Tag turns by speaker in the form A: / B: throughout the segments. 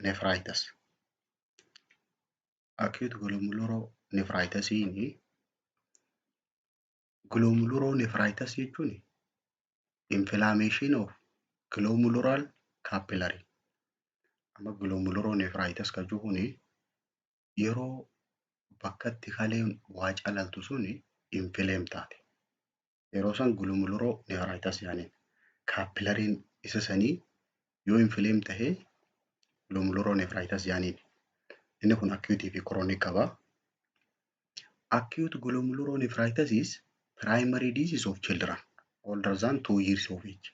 A: Glomerulonephritis. Acute glomerulonephritisiin, glomerulonephritis jechuun inflammation of glomerular capillary. Amma glomerulonephritis kan jiru kuni yeroo bakka itti kaleen waa calaltu suni inflame taate. Yeroo san glomerulonephritis jedhaniin. Capillariin isa sanii yoo inflame tahee glomerulonephritis jedhaniin. Inni kun acute fi chronic qaba. Acute glomerulonephritis is primary disease of children older than 2 years of age.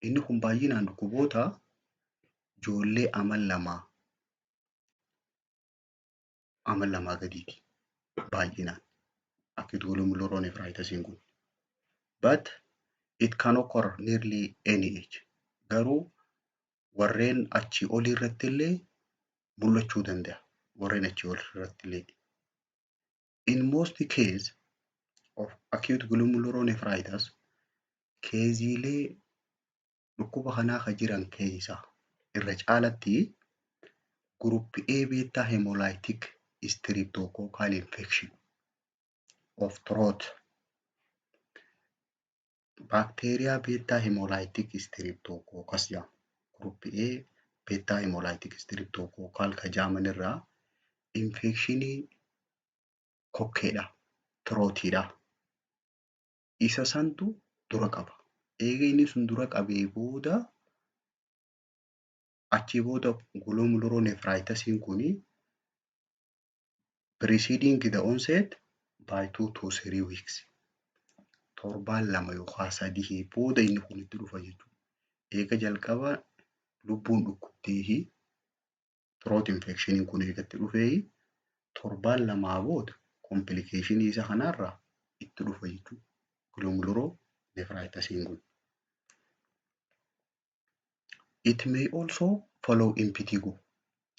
A: Inni kun baay'inaan dhukkuboota ijoollee amal 2 gadiiti baay'inaan acute glomerulonephritis kun. But it can occur nearly any age. Garuu warreen achii olii irratti illee mul'achuu danda'a. Warreen achii olii irratti illee. In most case of acute glomerulonephritis, caseiilee dhukkuba kanaa kan jiran keessaa irra caalatti group A beta hemolytic streptococcal infection of throat, baakteeriyaa beta hemolytic streptococcus jedhama. Group A beta hemolytic streptococcal kan jedhaman irraa infectionii kokkeedha, throatiidha. Isa santu dura qaba. Eega inni sun dura qabee booda, achii booda glomerulonephritisiin kuni preceding the onset by 2 to 3 weeks. Torbaan 2 yookaan 3 booda inni kun itti dhufa jechuudha. Eega jalqaba lubbuun dhukkubdee, throat infectioniin kun eega itti dhufee torbaan 2 booda complicationii isa kanarraa itti dhufa jechuudha. Glomerulonephritisiin kun. It may also follow impetigo.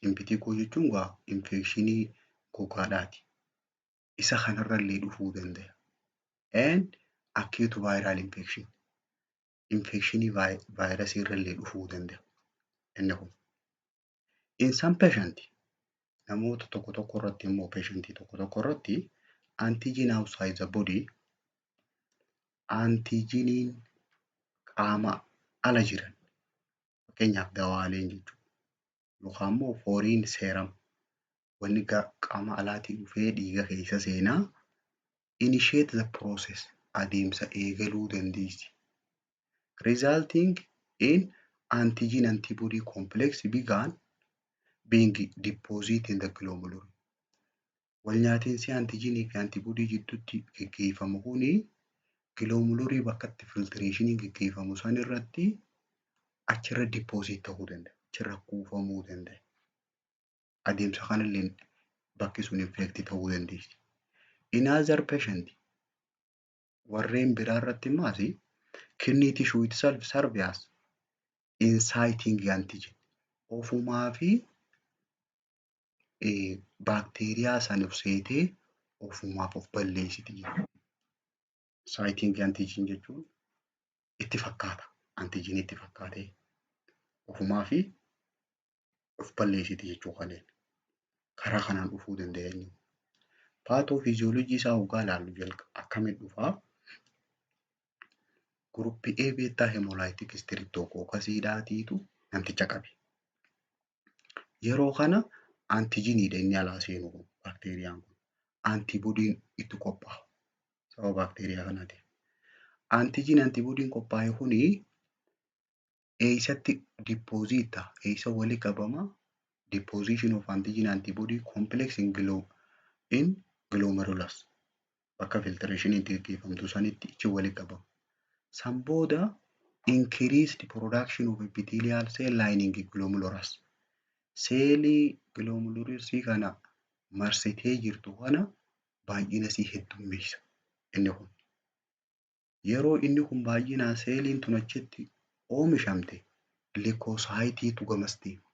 A: Impetigo jechuun egaa infectionii gogaadhaati. Isa kanarrallee dhufuu danda'a. And acute viral infection. Infectionii vaayirasii irrallee dhufuu danda'a inni kun. In some patient, namoota tokko tokko irratti immoo, patientii tokko tokko irratti, antigen outside the body, antigeniin qaama ala jiran, fakkeenyaaf dawaaleen jechuudha. Yookaan immoo foreign serum, wanni qaama alaatii dhufee dhiiga keessa seenaa, initiate the process, adeemsa eegaluu dandeessi. Resulting in antigen antibody complex began being deposited in the glomeruli. Walnyaatiinsi antigenii fi antibody jidduutti geggeeffamu kuni glomeruli bakka itti filtrationiin geggeeffamu san irratti achirra deposit ta'uu danda'a. Achirra kuufamuu danda'a. Adeemsa kanallee bakki sun infect ta'uu dandeessi. In other patient, warreen biraa irratti immaas, kidney tissue itself serve as inciting antigen. Ofumaa fi baakteeriyaa sana of seetee ofumaaf of balleessiti jechuudha. Inciting antigen jechuun itti fakkaata. Antigenii itti fakkaatee ofumaa fi of balleessiti jechuu kaleen. Karaa kanaan dhufuu danda'a inni. Pathophysiology isaa hoggaa ilaallu akkamitti dhufaa? Group A beta hemolytic streptococcus namticha qabe. Yeroo kana antigeniidha inni alaa seenu kun, baakteeriyaan kun. Antibodyn itti qophaa'a sababa baakteeriyaa kanaatiin. Antigen antibodyn qophaa'e kunii eessatti deposit ta'a? Eessa walitti qabama? Deposition of antigen antibody complex in glomerulus, bakka filtrationiin itti gaggeeffamtu sanitti achi walitti qabama. San booda increased production of epithelial cell lining glomerulus. Seelii glomerulusii kana marsitee jirtu kana baay'ina isii heddummeessa inni kun. Yeroo inni kun baay'inaan seeliin tun achitti oomishamte, leukocyteiitu gamas deema.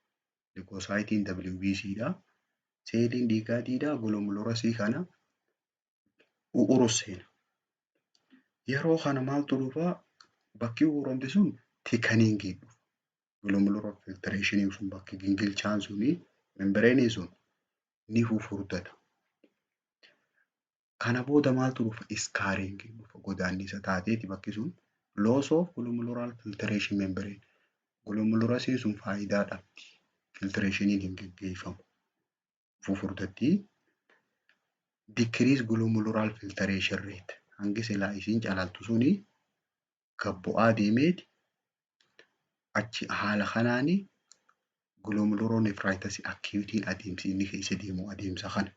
A: Leukocyteiin WBC dha. Seeliin dhiigaa diidaa glomerulusii kana u'urus seena. Yeroo kana maaltu dhufaa? Bakki u'uramte sun thickeningii dhufa. Glomerular filtrationiin sun bakki gingilchaan suni membraneiin sun ni fufurdata. Kana booda maaltu dhufa? Scarring dhufa. Godaannisa taateeti bakki sun loss of glomerular filtration membrane. Glomerulusiin sun faayidaa dhabdi. Filtrationiin hin geggeeffamu. Fufurdatti. Decrease glomerular filtration rate. Hangi silaa isiin calaltu suni gad bu'aa deemeeti achi haala kanaani glomerulonephritis acuteiin adeemsi inni keessa deemu adeemsa kana.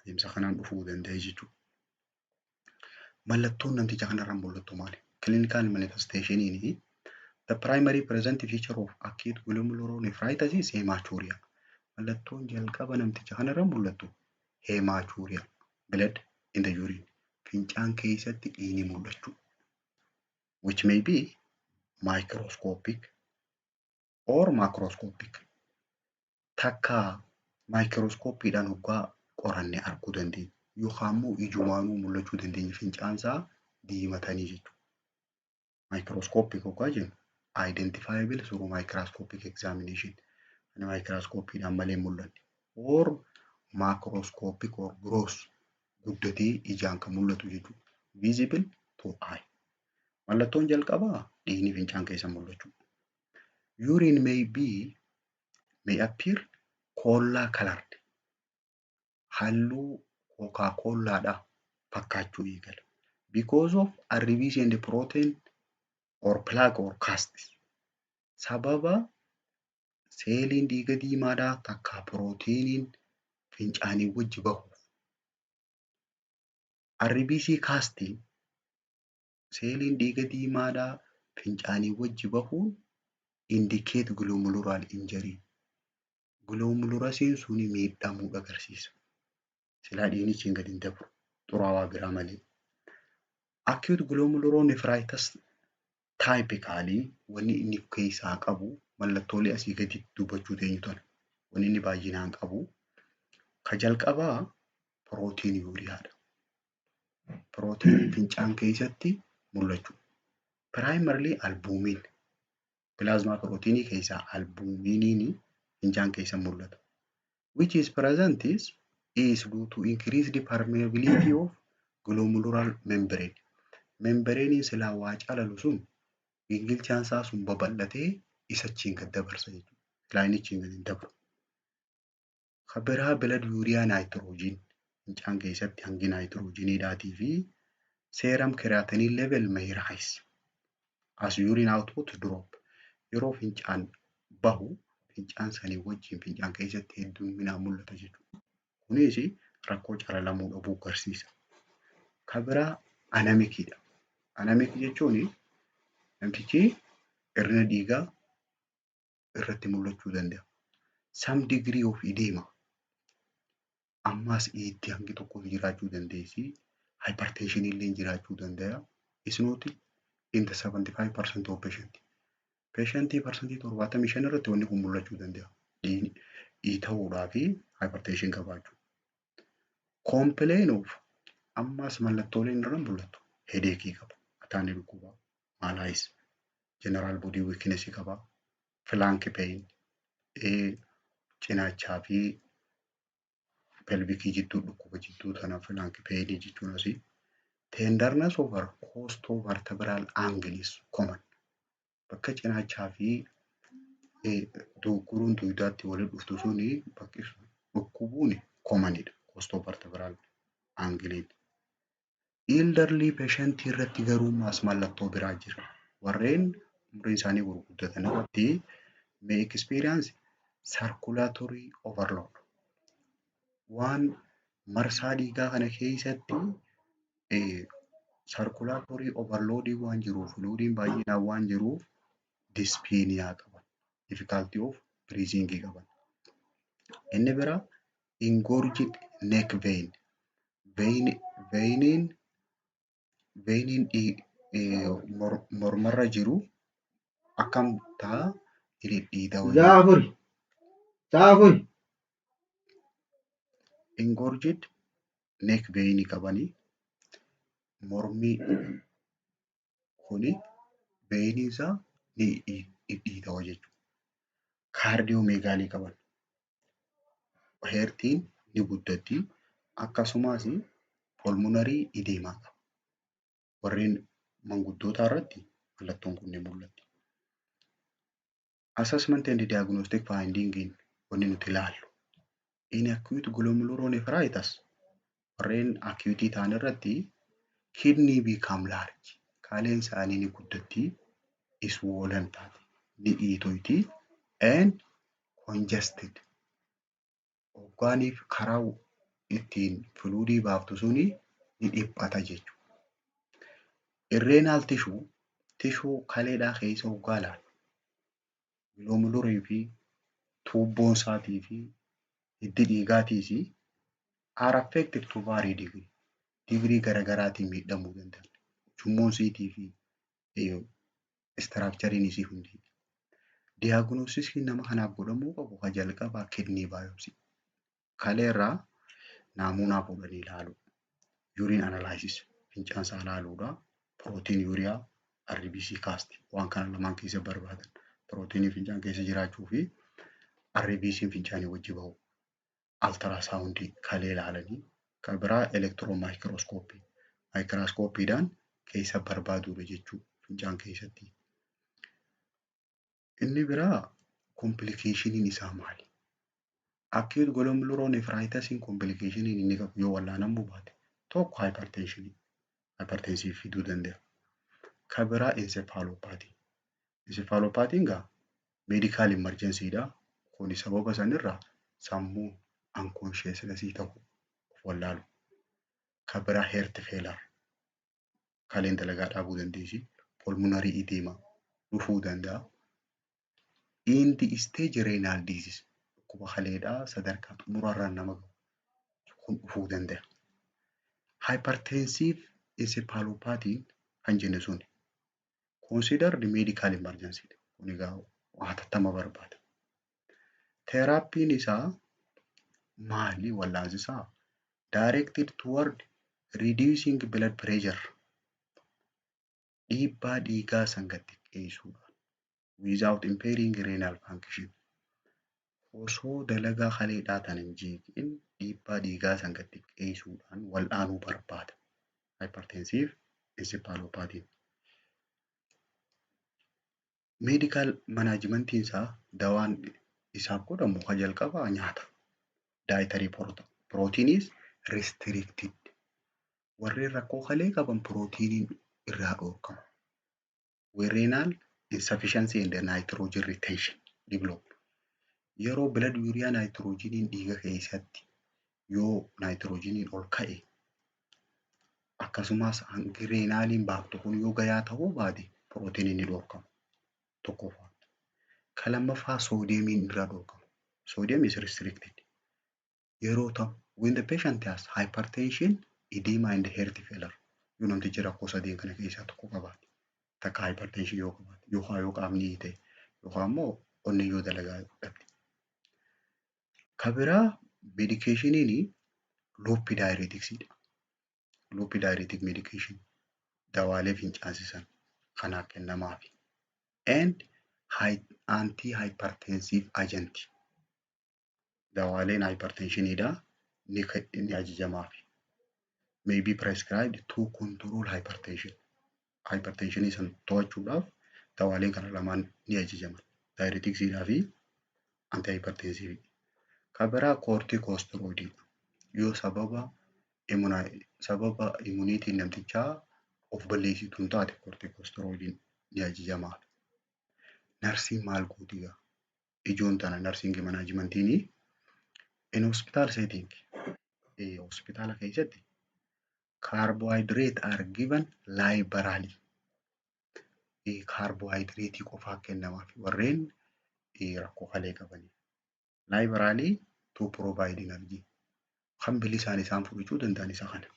A: Adeemsa kanaan dhufuu danda'a jechuudha. Mallattoon namticha kanarraa mul'attu maali? Clinical manifestationiin the primary present feature of acute glomerulonephritis is hematuria. Mallattoon jalqaba namticha kanarra mul'attu hematuria. Blood in the urine. Fincaan keessatti dhiigni mul'achuu. Which may be microscopic or macroscopic. Takka maayikirooskooppiidhaan hoggaa qoranne arguu dandeenya. Yookaan immoo ijumaanuu mul'achuu dandeenya fincaansaa diimatanii jechuudha. Microscopic hoggaa jennu identifiable through microscopic examination. Maayikirooskooppiidhaan malee hin mul'anne. Or macroscopic or gross guddatee ijaan kan mul'atu jechuudha. Visible to eye. Mallattoon jalqabaa dhiigni fincaan keessa mul'achuu. Urine may appear cola colored. Halluu Coca-Colaadha fakkaachuu eegala. Because of RBC and protein or plaque or casts. Sababa seeliin dhiiga diimaadhaa takka pirootiiniin fincaanii wajji bahuuf. RBC castiin seeliin dhiiga diimaadhaa fincaanii wajji bahuun indicate glomerular injury. Glomerulusiin suni miidhamuu agarsiisa. Silaa dhiigni achiin gadi hin dabru xuraawaa biraa malee. Acute glomerulonephritis typically wanni inni of keessaa qabu mallattoolee asii gaditti dubbachuu teenyu tana. Wanni inni baay'inaan qabu ka jalqabaa proteinuriadha. Pirootiiniin fincaan keessatti mul'achuu. Primarily albumin plasma proteinii keessaa albuminiin fincaan keessa mul'ata. Which is present is due to increased permeability of glomerular membrane. Membraneiin silaa waa calalu sun gingilchaan isaa sun babal'atee isa achiin gad dabarsa jechuudha. Silaa inni achiin gad hin dabru. Kan biraa blood urea nitrogen fincaan keessatti hangi naayitiroojiiniidhaatii fi serum creatinine level may rise as urine output drop. Yeroo fincaan bahu fincaan sanii wajjin fincaan keessatti hedduminaan mul'ata jechuudha. Kunis rakkoo calalamuu dhabuu agarsiisa. Kan biraa anemiciidha. Anemic jechuun namtichi hir'ina dhiigaa irratti mul'achuu danda'a. Some degree of edema ammas dhiitti hangi tokko jiraachuu dandeessi. Hypertension illee jiraachuu danda'a. Is not in the 75% of patient. Patientii 75% irratti wanni kun mul'achuu danda'a. Dhiita'uudhaa fi hypertension qabaachuu. Complain of ammas mallattooleen irra mul'attu headache qaba. Mataan ni dhukkuba. Malaise. General body weakness qaba. Flank pain. Cinaachaa fi pelvicii jidduu dhukkuba jidduu tana flank pain jechuun asii. Tenderness over costovertebral angle is common. Bakka cinaachaa fi doogguruun dugdaatti walitti dhuftu suni bakki sun dhukkubuun commonidha. Costovertebral angleiin. Elderly patient irratti garuu maas mallattoo biraa jira. Warreen umriin isaanii gurguddatan irratti may experience circulatory overload. Waan marsaa dhiigaa kana keessatti circulatory overload waan jiruuf fluidiin baay'inaan waan jiruuf dyspnea qaban. Difficulty of breathing qaban. Inni biraa engorged neck vein. Veiniin mormarra jiru akkam ta'a dhidhiitawaa.
B: 4:00 4:00.
A: Engorged neck vein qabanii mormi kuni veiniin isaa ni Dhidhiitawaa jechuudha. Cardiomegaly qaban. Heartiin ni guddatti. Akkasumas pulmonary edema qaba. Warreen manguddootaa irratti mallattoon kun ni mul'atti. Assessment and diagnostic finding wanni nuti ilaallu. In acute glomerulonephritis, warreen acute ta'an irratti, kidney become large. Kaleen isaanii ni guddatti. Swollen taati. Ni dhiitoyti and congested. Hoggaaniif karaa ittiin fluidii baaftu suni ni dhiphata jechuudha. Renal tissue, tissue kaleedhaa keessa hoggaa ilaallu, glomerulii fi tuubboon isaatii fi hiddi dhiigaatiis are affected to vary degree. Degree garaagaraatiin miidhamuu danda'an. Ujummoon isiitii fi structureiin isii hundi. Diagnosisiin nama kanaaf godhamuu qabu kan jalqabaa kidney biopsy. Kaleerraa naamunaa fuudhanii ilaaluu. Urine analysis, fincaan isaa ilaaluudha. Proteinuria, RBC cast, waan kana lamaan keessa barbaadan. Pirootiinii fincaan keessa jiraachuu fi RBC fincaanii wajji bahu. Ultrasoundii kalee ilaalanii, kan biraa electron microscopy. Microscopydhaan keessa barbaaduudha jechuudha fincaan keessatti. Inni biraa complicationiin isaa maali? Acute glomerulonephritisiin complicationiin inni qabu yoo wallaanamuu baate tokko hypertensionii. Hypertensive fiduu danda'a. Kan biraa encephalopathy. Encephalopathyn egaa medical emergencydha. Kuni sababa sanirraa sammuun unconsciousness ta'uu, of wallaalu. Kan biraa heart failure. Kaleen dalagaa dhaabuu dandeessi. Pulmonary edema dhufuu danda'a. End stage renal disease, dhukkuba kaleedhaa sadarkaa xumuraarraan nama gahu kun dhufuu danda'a. Hypertensive encephalopathy kan jenne sun considered medical emergency. Kun egaa hatattama barbaada. Therapyn isaa maali? Wallaansi isaa directed toward reducing blood pressure, dhiibbaa dhiigaa san gad xiqqeessuudha. Without impairing renal function. Osoo dalagaa kaleedhaa tan hin jeeqin dhiibbaa dhiigaa san gad xiqqeessuudhaan wal'aanuu barbaada. Hypertensive encephalopathy. Medical managementiin isaa, dawaan isaaf godhamu kan jalqabaa nyaata. Dietary protein is restricted. Warreen rakkoo kalee qaban pirootiiniin irraa dhorkama. Renal insufficiency and nitrogen retention develop. Yeroo blood urea nitrogeniin dhiiga keessatti yoo nitrogeniin ol ka'e, akkasumas hangi renaliin baaftu kun yoo gayaa ta'uu baate, pirootiiniin ni dhorkama. Tokkoffaa. Kan lammaffaa sodiumiin irraa dhorkama. Sodium is restricted. Yeroo ta'u, when the patient has hypertension, edema and heart failure. Yoo namtichi rakkoo sadeen kana keessaa tokko qabaate, takka hypertension yoo qabaate, yookaan yoo qaamni ta'e, yookaan immoo onneen yoo dalagaa dhabde. Kan biraa medicationiin loop diureticsiidha. Loop diuretic medication, dawaalee fincaansisan kanaaf kennamaafi. And anti hypertensive agent, dawaaleen hypertensioniidha ni ajajamaafi. May be prescribed to control hypertension. Hypertensionii san to'achuudhaaf dawaaleen kana lamaan ni ajajaman. Diureticsiidhaa fi anti hypertensive. Kan biraa corticosteroidiidha. Yoo sababa immunityn namtichaa of balleessitu hin taate, corticosteroidiin ni ajajamaaf. Nursiin maal gooti egaa? Ijoon tana nursing managementiin in hospital setting, hospitaala keessatti, carbohydrate are given liberally. Carbohydrate qofaa kennamaaf warreen rakkoo kalee qabaniif. Liberally to provide energy. Kan bilisaan isaan fudhachuu danda'an isa kana.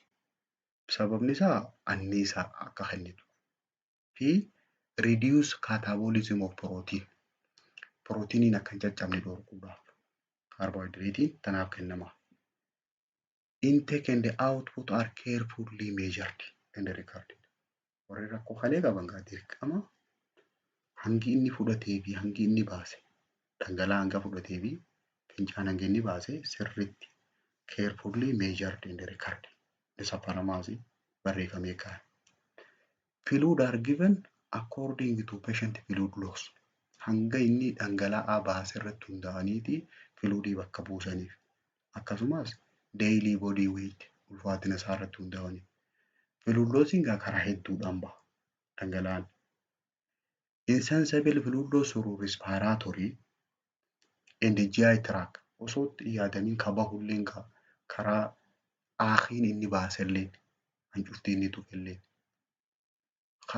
A: Sababni isaa anniisaa akka kennitu fi reduce catabolism of protein. Pirootiiniin akka hin caccabne dhorkuudhaaf. Carbohydrate tanaaf kennama. Intake and output are carefully measured and recorded. Warreen rakkoo kalee qaban gaa dirqama Hangi inni fudhatee fi hangi inni baase, dhangala'aa hanga fudhatee fi fincaan hangi inni baase sirriitti carefully measured and recorded. Inni safaramaas barreeffamee kaa'ame. Fluid are given according to patient fluid loss. Hanga inni dhangala'aa baase irratti hundaa'aniiti fluidii bakka buusaniif. Akkasumas daily body weight, ulfaatina isaa irratti hundaa'anii. Fluid lossiin karaa hedduudhaan baha dhangala'aan. Insensible fluid loss through respiratory and GI tract, osoo itti yaadamiin ka bahulleen, karaa aakiin inni baaselleen, hancuftii inni tufelleen,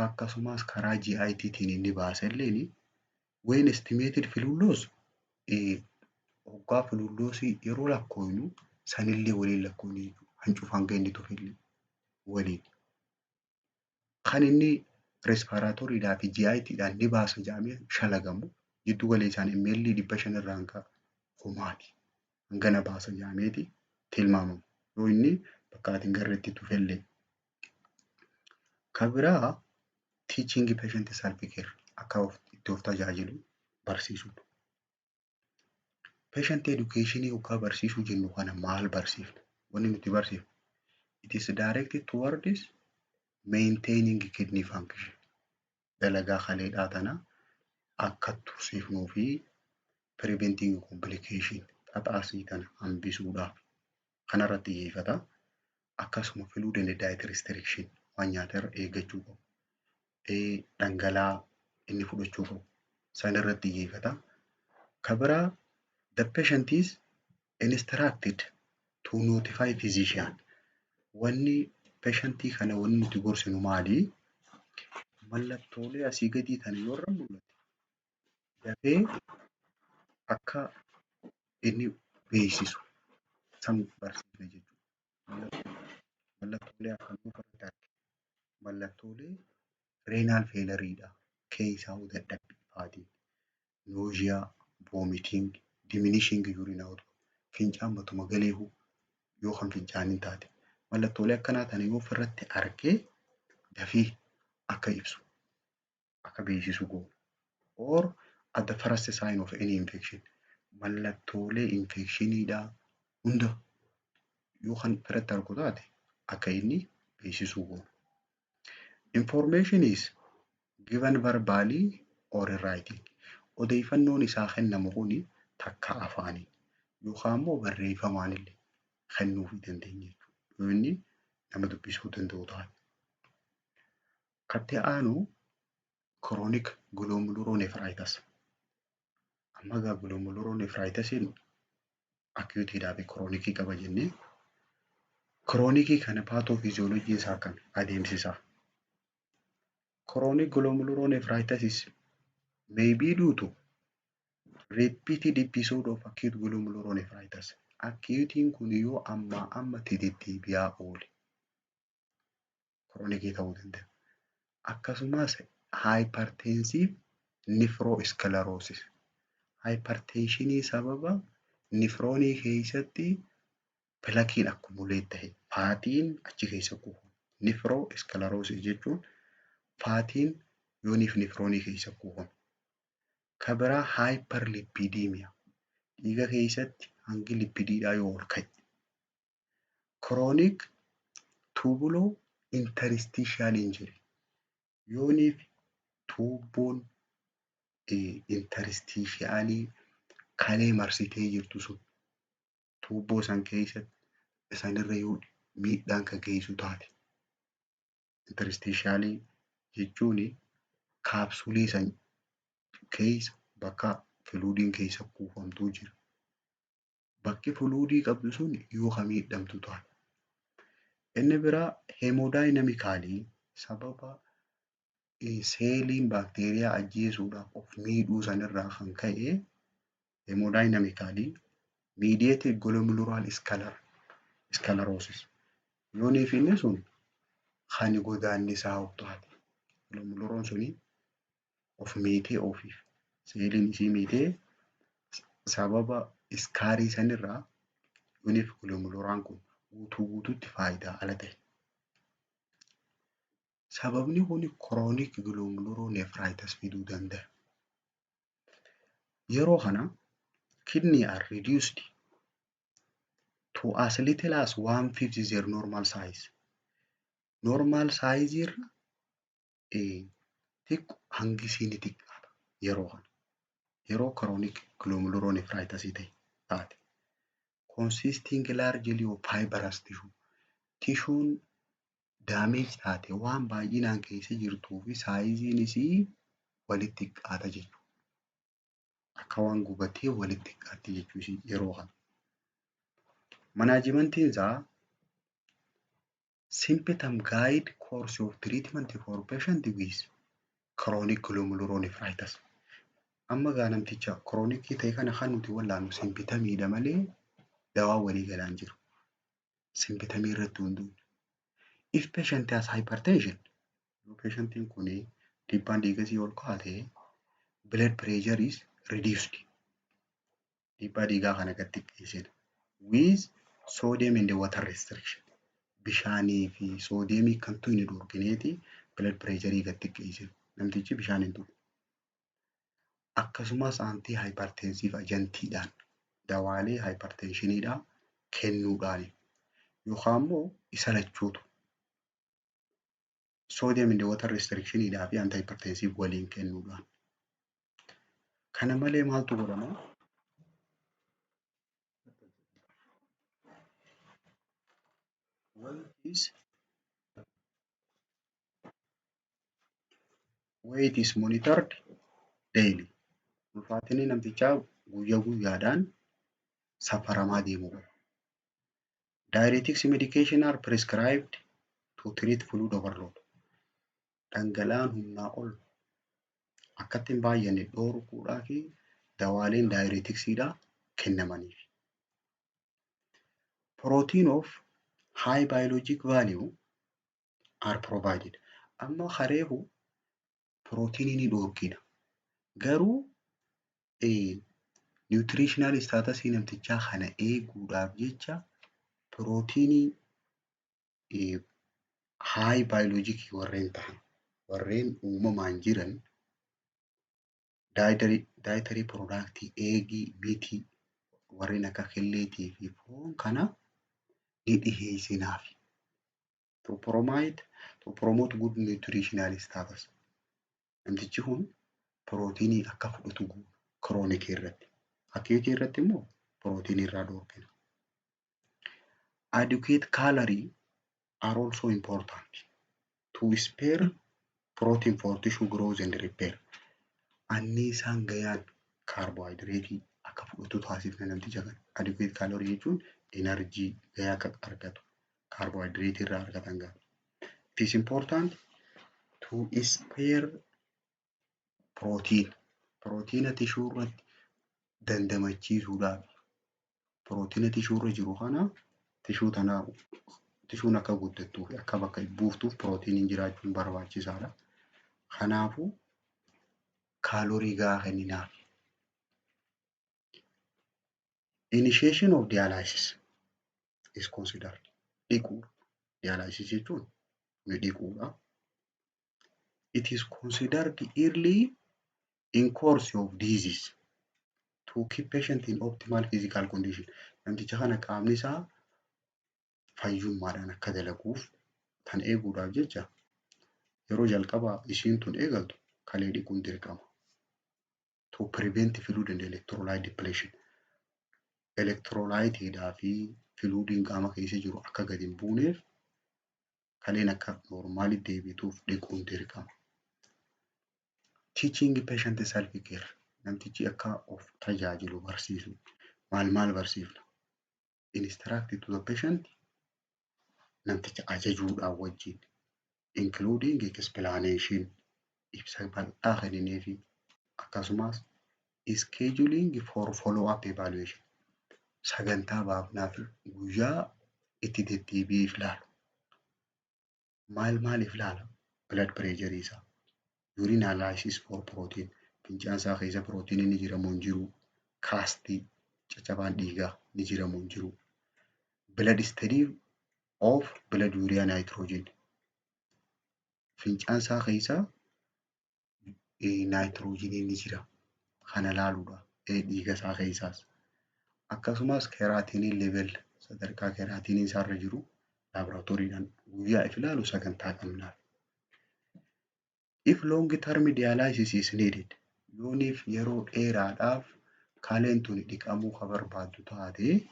A: akkasumas karaa GITtiin inni baaselleen, when estimated fluid loss, hoggaa fluid lossii yeroo lakkoofnu sanillee waliin lakkoofnu jechuudha. Hancufa hanga inni tufellee waliin. Kan inni respiratorydhaa fi GITdhaan ni baasa jedhamee shalagamu jiddu galeessaan ml 500 irraa hanga 1000ti. Hangana baasa jedhameeti tilmaamama. Yoo inni bakka ati hin garreetti tufellee. Kan biraa teaching patient self care, akka itti of tajaajilu barsiisuudha. Patient education yookaan barsiisuu jennu kana maal barsiifna? Wanni nuti barsiifnu it is directed towards maintaining kidney function. Dalagaa kaleedhaa tana akka tursiifnuu fi preventing complication, xaxaasii tana hambisuudhaaf kanarratti xiyyeeffata. Akkasuma fluid and diet restriction, waan nyaata irra eeggachuu qabu. Dhangala'aa inni fudhachuu qabu sanirratti xiyyeeffata. Kan biraa the patient is instructed to notify physician. Wanni patientii kana wanni nuti gorsinu maali? Mallattoolee asii gadii kana yoo irra mul'ate dafee akka inni beeksisu san barsiifna jechuudha. Mallattoolee akkamii ofirratti argina? Mallattoolee renal failureidha. Keessaa dadhabbii fa'aati. Nausea, vomiting, diminishing urine output. Fincaan matuma galeehu yoo kan fincaaniin taate. Mallattoolee akkanaa kana yoo ofirratti argee dafee akka ibsu, akka beeksisu goona. Or at the first sign of any infection. Mallattoolee infectioniidhaa hunda yoo kan irratti argu taate akka inni beeksisuu goona. Information is given verbally or in writing. Odeeffannoon isaa kennamu kuni takka afaaniin yookaan immoo barreeffamaan illee kennuufii dandeenya jechuudha. Yoo inni nama dubbisuu danda'u taate. Kan itti aanu chronic glomerulonephritis. Amma egaa glomerulonephritisiin acuteiidhaa fi chronicii qaba jennee, chronicii kana pathophysiologyn isaa akkami? Adeemsi isaa. Chronic glomerulonephritis may be due to repeated episode of acute glomerulonephritis. Acuteiin kun yoo ammaa ammatti deddeebi'aa oole chronicii ta'uu danda'a. Akkasumas hypertensive nephrosclerosis. Hypertensionii sababa nephronii keessatti plaqueiin accumulate ta'e, fatiin achi keessa kuufama. Nephrosclerosis jechuun fatiin yooniif nephronii keessa kuufama. Kan biraa hyperlipidemia, dhiiga keessatti hangi lipidiidhaa yoo ol ka'e. Chronic tubulo interstitial injury, yooniif tuubboon interstitialii kalee marsitee jirtu sun tuubboo san keessatti sanirra yoo miidhaan kan geessu taate. Interstitialii jechuun capsulii san keessa bakka fluidiin keessa kuufamtuu jira. Bakki fluidii qabdu sun yoo ka miidhamtu taate. Inni biraa hemodynamically, sababa seeliin baakteeriyaa ajjeesuudhaaf of miidhuu sanirraa kan ka'e, hemodynamically mediated glomerular sclerosis. Yooniif inni sun kan godaannisaa taate. Glomeruloon suni of miitee, ofiif seeliin isii miitee, sababa scarii sanirraa yooniif glomerulaan kun guutuu guutuutti faayidaa ala ta'e. Sababni kun chronic glomerulonephritis fiduu danda'a. Yeroo kana kidney are reduced to as little as one fifth their normal size. Normal size irra xiqqoo hangi isii ni xiqqaata yeroo kana. Yeroo chronic glomerulonephritis ta'e taate. Consisting largely of fibrous tissue. Tishuun damage taate waan baay'inaan keessa jirtuu fi sizeiin isii walitti xiqqaata jechuudha. Akka waan gubatee walitti xiqqaatti jechuu isii yeroo kana. Managementiin isaa symptom guide course of treatment for patient with chronic glomerulonephritis. Amma gaa namticha chronic ta'e kana kan nuti wallaannu symptomiidha malee dawaan walii galaa hin jiru. Symptomii irratti hundoofne. If patient has hypertension, yoo patientiin kun dhiibbaan dhiiga isii ol kaate, blood pressure is reduced. Dhiibbaa dhiigaa kana gad xiqqeessina. With sodium and water restriction. Bishaanii fi soodiyeemii kan tuyne dhorkineeti blood pressure gad xiqqeessina. Namtichi bishaan hin dhugu. Akkasumas anti hypertensive agentiidhaan dawaalee hypertensioniidhaa kennuudhaani yookaan immoo isa lachuutu sodium and water restrictioniidhaa fi anti hypertensive waliin kennuudhaan. Kana malee maaltu godhama? Weight is monitored daily. Ulfaatinni namtichaa guyyaa guyyaadhaan safaramaa deemuu qaba. Diuretics medication are prescribed to treat fluid overload. Dhangala'aan humnaa ol akkatti hin baay'anne dhorkuudhaa fi dawaaleen diureticsiidhaa kennamaniif. Protein of high biologic value are provided. Amma kareefu pirootinii ni dhorkina. Garuu nutritional status namtichaa kana eeguudhaaf jecha pirootinii high biologic warreen ta'an, warreen uumamaan jiran, dietary product, eegii, meatii, warreen akka killeetii fi foon kana ni dhiheessinaaf. To promote good nutritional status. Namtichi kun pirootinii akka fudhatu goona chronicii irratti. Acuteii irratti immoo pirootinii irraa dhorkina. Adequate calorie are also important to spare protein for tissue growth and repair. Anniisaan gayaan kaarboohayidireetii akka fudhatu taasifna namticha kana. Adequate calorie jechuun energy gayaa akka argatu kaarboohayidireetii irraa argatan gaha. It is important to spare protein. Pirootiina tishuu irratti dandamachiisuudhaaf pirootiina tishuu irra jiru kana tishuu tanaa tishuun akka guddattuu fi akka bakka buuftuuf pirootiiniin jiraachuun barbaachisaadha. Kanaafuu kaalorii gahaa kenninaaf. Initiation of dialysis is considered. Dhiquu. Dialysis jechuun ni dhiquudha. It is considered early in course of disease to keep patient in optimal physical condition. Namticha kana qaamni isaa fayyummaadhaan akka dalaguuf kan eeguudhaaf jecha yeroo jalqabaa isiin tun eegaltu kalee dhiquun dirqama. To prevent fluid and electrolyte depletion. Electrolyteidhaa fi fluidiin qaama keessa jiru akka gadi hin buuneef kaleen akka normalitti deebituuf dhiquun dirqama. Teaching patient self care. Namtichi akka of tajaajilu barsiisu. Maal maal barsiifna? Instruct to the patient, namticha ajajuudhaan wajjin, including explanation, ibsa bal'aa kennineefi, akkasumas scheduling for follow up evaluation, sagantaa baafnaa fi guyyaa itti deddeebi'ee ilaalu. Maal maaliif ilaala? Blood pressure isaa, urine analysis for protein, fincaan isaa keessa pirootiin ni jira moo hin jiru, castii caccabaan dhiigaa ni jira moo hin jiru, blood study of blood urea nitrogen, fincaan isaa keessa naayitiroojiiniin ni jira kana laaluudha. Dhiiga isaa keessaas. Akkasumas creatinine level, sadarkaa creatinine isaarra jiru laaboraatooriidhaan guyyaa if ilaalu sagantaa qabnaaf. If long term dialysis is needed, yooniif yeroo dheeraadhaaf kaleen tun dhiqamuu ka barbaaddu taate,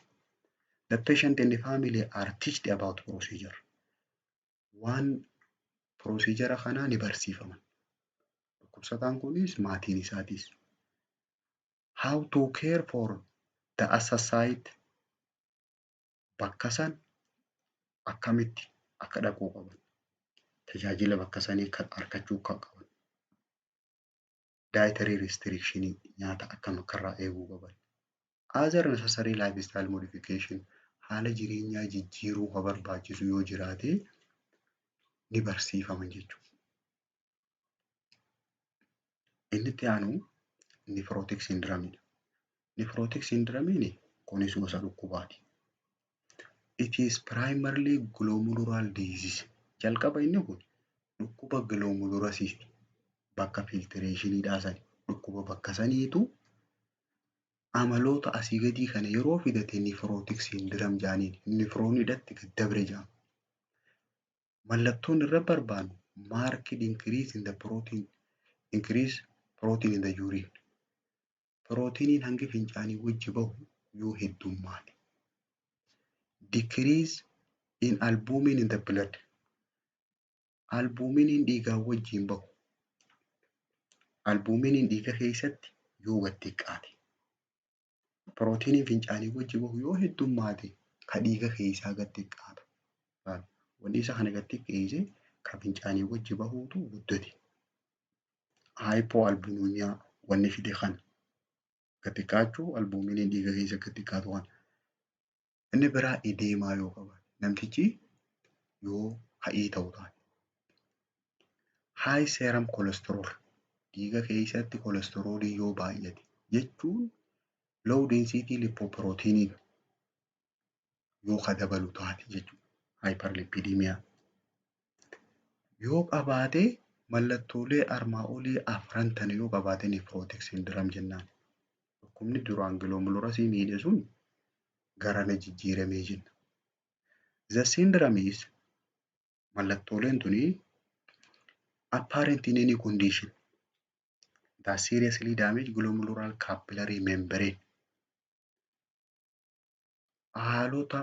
A: the patient and the family are teached about procedure. Waan procedure kanaa ni barsiifaman. Dhukkubsataan kunis maatiin isaatis. How to care for the access site, bakka san akkamitti akka dhaquu qaban, tajaajila bakka sanii argachuu akka qaban, dietary restriction, nyaata akkam akka irraa eeguu qaban, other necessary lifestyle modification, haala jireenyaa jijjiiruu ka barbaachisu yoo jiraate ni barsiifaman jechuudha. Inni itti aanu nephrotic syndrome. Nephrotic syndrome kunis gosa dhukkubaati. It is primarily glomerular disease. Jalqaba inni kun dhukkuba glomerulus, bakka filtrationiidhaa sani, dhukkuba bakka saniitu amaloota asii gadii kana yeroo fidate nephrotic syndrome jedhaniin, nephronidhatti gad dabre jedhama. Mallattoon irra barbaannu marked increase in the protein, increase protein in the urine. Pirootiiniin hangi fincaanii wajji bahu yoo heddummaate. Decrease in albumin in the blood. Albuminiin dhiigaa wajjin bahu. Albuminiin dhiiga keessatti yoo gad xiqqaate. Pirootiiniin fincaanii wajji bahu yoo heddummaate ka dhiiga keessaa gad xiqqaata. Wanni isa kana gad xiqqeesse ka fincaanii wajji bahuutu guddate. Hypoalbuminemia wanni fide kana. Gad xiqqaachuu albuminiin dhiiga keessa gad xiqqaatu kana. Inni biraa edema yoo qabaate, namtichi yoo ha'ii ta'u taate. High serum cholesterol, dhiiga keessatti kolesteroolii yoo baay'ate jechuun low density lipoproteiniin yoo ka dabalu taate jechuudha. Hyperlipidemia. Yoo qabaate, mallattoolee armaa olii afran tana yoo qabaate nephrotic syndrome jennaan. Dhukkubni duraan glomerulusii miidhe sun garana jijjiiramee jenna. The syndrome is, mallattooleen tuni, apparent in any condition that seriously damage glomerular capillary membrane. Haalota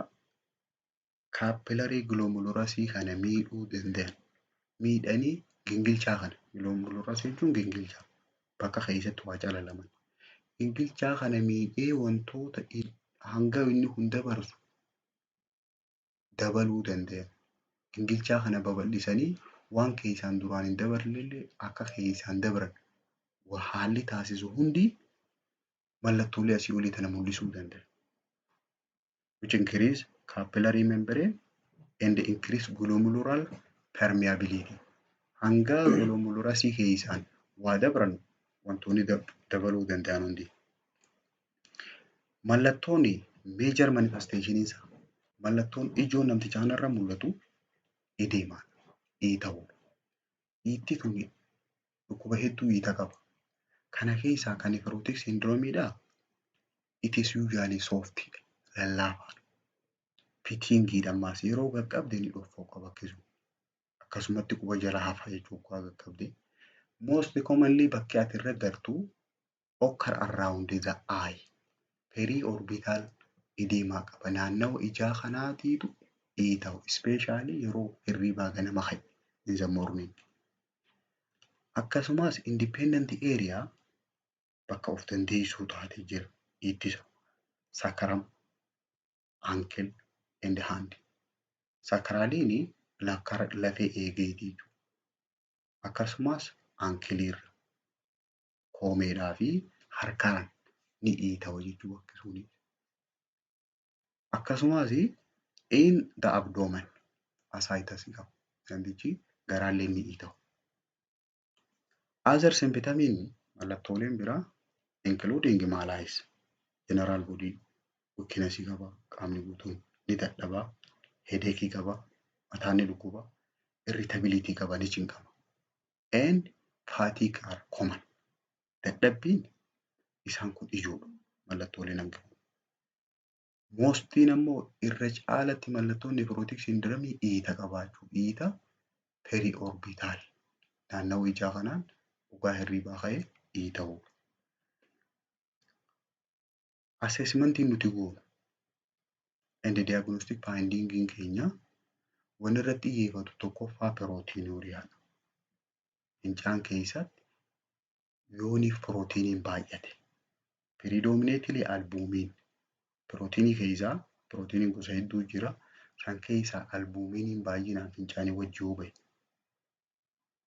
A: capillary glomerulusii kana miidhuu danda'an, miidhanii gingilchaa kana, glomerulus jechuun gingilchaa bakka keessatti waa calalaman. Gingilchaa kana miidhee wantoota hanga inni kun dabarsu dabaluu danda'an. Gingilchaa kana babal'isanii waan keessaan duraan hin dabarrellee akka keessaan dabran haalli taasisu hundi mallattoolee asii olii tana mul'isuu danda'a. Which increase capillary membrane and increase glomerular permeability. Hanga glomerulusii keessaan waa dabran wantoonni dabaluu danda'an hundi. Mallattoon major manifestation isaa, mallattoon ijoon namticha kanarra mul'atu edema, dhiita'uudha. Dhiitti tun dhukkuba hedduu dhiita qaba. Kana keessaa kan nephrotic syndromeidhaa, it is usually soft, lallaafaadha. Pittingiidha, ammaas yeroo qaqqabde ni dhoffoqa bakki sun. Akkasumatti quba jala hafa jechuudha qaqqabde. Most commonly bakki ati irra gartu occur around the eye. Periorbital edema qaba. Naannawa ijaa kanaatiitu dhiita'u. Especially yeroo hirribaa ganama ka'e, in the morning. Akkasumas independent area, bakka of dandeessuu taate jira ittisa. Sacrum, ankle and hand. Sacraliin lafee eegeeti jechuudha. Akkasumas ankleiirra, koomeedhaa fi harkaan ni dhiitawa jechuudha bakki suni. Akkasumas in the abdomen ascites qaba. Namtichi garaallee ni dhiitawa. Other symptomiin, mallattooleen biraa, including malaise, general body weakness qaba, qaamni guutuun ni dadhabaa, headache qaba, mataan ni dhukkuba, irritability qaba, ni cinqama. And fatigue are common. Dadhabbiin Isaan kun ijoodha mallattooleen hangi kun. Mostiin ammoo irra caalatti mallattoon nephrotic syndrome dhiita qabaachuu. Dhiita periorbital naannawaa ijaa kanaan dhugaa hirribaa ka'ee dhiita'uu. Assessmentiin nuti goonu and diagnostic finding keenya wanni irratti xiyyeeffatu tokkoffaa proteinuriaadha. Fincaan keessatti yooniif pirootiiniin baay'ate predominantly albumin pirootiinii keessaa pirootiiniin gosa hedduu jira. San keessaa albuminiin baay'inaan fincaanii wajji yoo bahe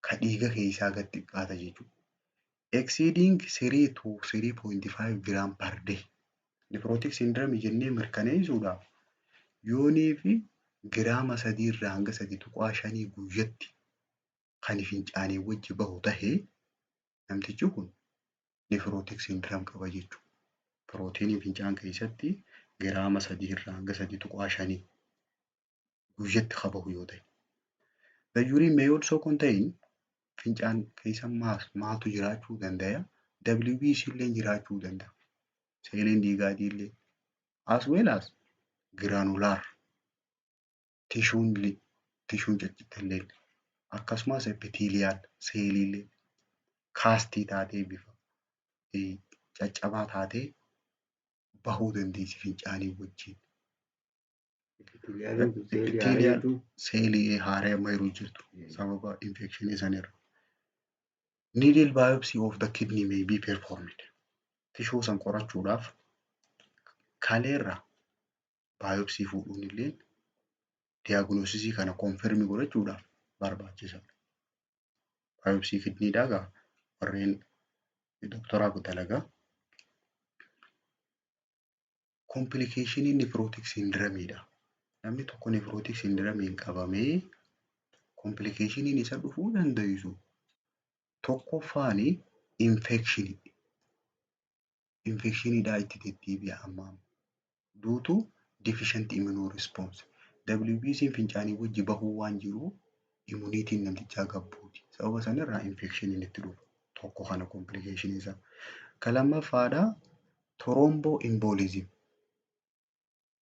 A: ka dhiiga keessaa gad xiqqaata jechuudha. Exceeding 3 to 3.5 gram per day. Nephrotic syndrome jennee mirkaneessuudhaaf yoonii fi giraama 3 irraa hanga 3.5 guyyatti kan fincaanii wajji bahu tahee namtichi kun nephrotic syndrome qaba jechuudha. Pirootiiniin fincaan keessatti giraama 3 irraa hanga 3.5 guyyatti ka bahu yoo ta'e. The urine may also contain, fincaan keessa maaltu jiraachuu danda'a? WBC illee jiraachuu danda'a. Seeliin dhiigaatii illee as well as granular tishuun tishuun ciccitte illee akkasumas epithelial seelii illee castii taatee bifa caccabaa taatee bahuu dandeessi fincaanii wajjin. Epithelial seelii haaraa amma yeroo jirtu sababa infectionii sanirra. Needle biopsy of the kidney may be performed. Tishuu san qorachuudhaaf kaleerraa biopsy fuudhuun illee diagnosisii kana confirm godhachuudhaaf barbaachisaadha. Biopsy kidneydhaa egaa warreen doktoraaf dalagaa. Complicationii nephrotic syndromeidha. Namni tokko nephrotic syndromeen qabamee complicationiin isa dhufuu dandeessu tokkoffaani infectionii. Infectioniidhaa itti deddeebi'a amma. Due to deficient immune response. WBC'n fincaanii wajji bahuu waan jiruuf immunityn namtichaa gad buuti. Sababa sanirraa infectioniin itti dhufa. Tokko kana complicationii isaa. Ka lammaffaadhaa thromboembolism.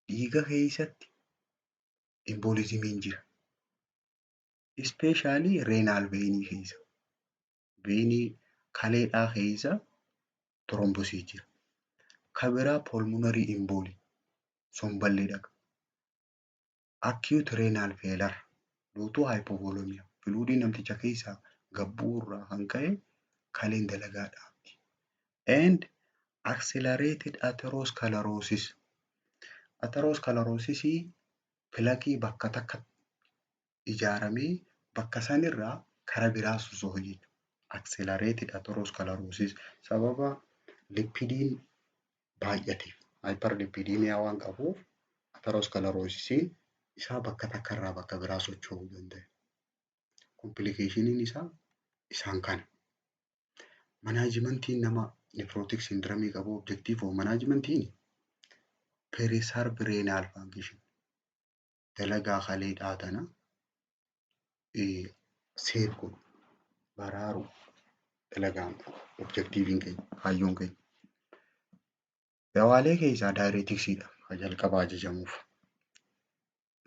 A: Dhiiga keessatti embolismiin jira. Especially renal veinii keessa. Veinii kaleedhaa keessa thrombosii jira. Ka biraa pulmonary emboli somballee dhaqa. Acute renal failure due to hypovolemia. Fluidiin namticha keessaa gad bu'uu irraa kan ka'e kaleen dalagaa dhaabdi. And accelerated atherosclerosis. Atherosclerosisii plaqueii bakka takka ijaaramee bakka sanirraa kara biraa soso'u jechuudha. Accelerated atherosclerosis sababa lipidiin baay'ateef hyperlipidemia waan qabuuf atherosclerosisiin isaa bakka takkarraa bakka biraa socho'uu danda'a. Complicationiin isaa isaan kana. Managementiin nama nephrotic syndrome qabu, objective of managementiin preserve renal function, dalagaa kaleedhaa tana save godhu, baraaru dalagaan objectiveiin keenya, kaayyoon keenya. Dawaalee keessaa diureticsiidha kan jalqaba ajajamuuf.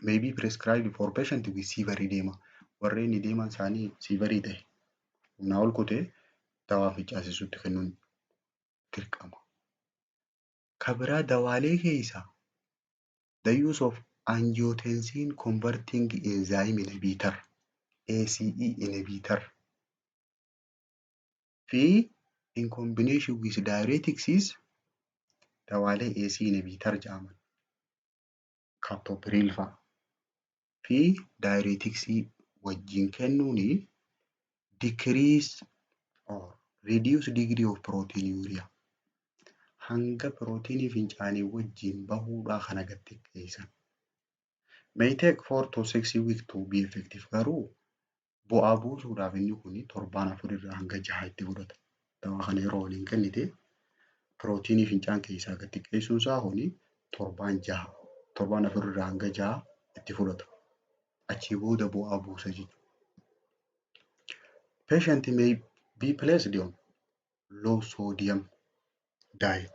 A: May be prescribed for patient with severe edema. Warreen edemaan isaanii severe ta'e, humnaa ol kutee, dawaa fincaasisuutti kennuun dirqama. Kan biraa dawaalee keessaa the use of angiotensin converting enzyme inhibitor, ACE inhibitor, fi in combination with diuretics, dawaalee ACE inhibitor jedhaman captopril fa'a fi diureticsii wajjin kennuuni decrease or reduce degree of proteinuria, hanga pirootinii fincaanii wajjin bahuudhaa kana gad xiqqeessan. May take 4 to 6 weeks to be effective, garuu bu'aa buusuudhaaf inni kun torbaan 4 irraa hanga 6 itti fudhata. Dawaa kana yeroo waliin kennite pirootinii fincaan keessaa gad xiqqeessuun isaa kuni torbaan 6, torbaan 4 irraa hanga 6 itti fudhata. Achii booda bu'aa buusa jechuudha. Patient may be placed on low sodium Diet.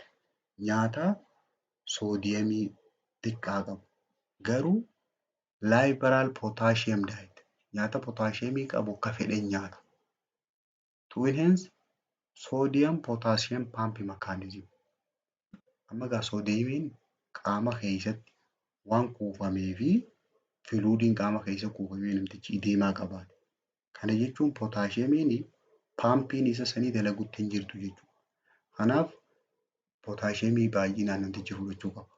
A: Nyaata soodiyemii xiqqaa qabu garuu liberal potassium diet. Nyaata potaashiyeemii qabu akka fedhen nyaata. To enhance sodium potassium pump mechanism. Amma egaa soodiyemiin qaama keessatti waan kuufamee fi fluidiin qaama keessa kuufamee namtichi edema qabaate. Kana jechuun potaashiyeemiin pumpiin isa sanii dalaguutti hin jirtu jechuudha. Kanaaf potaashiyeemii baay'inaan namtichi fudhachuu qaba.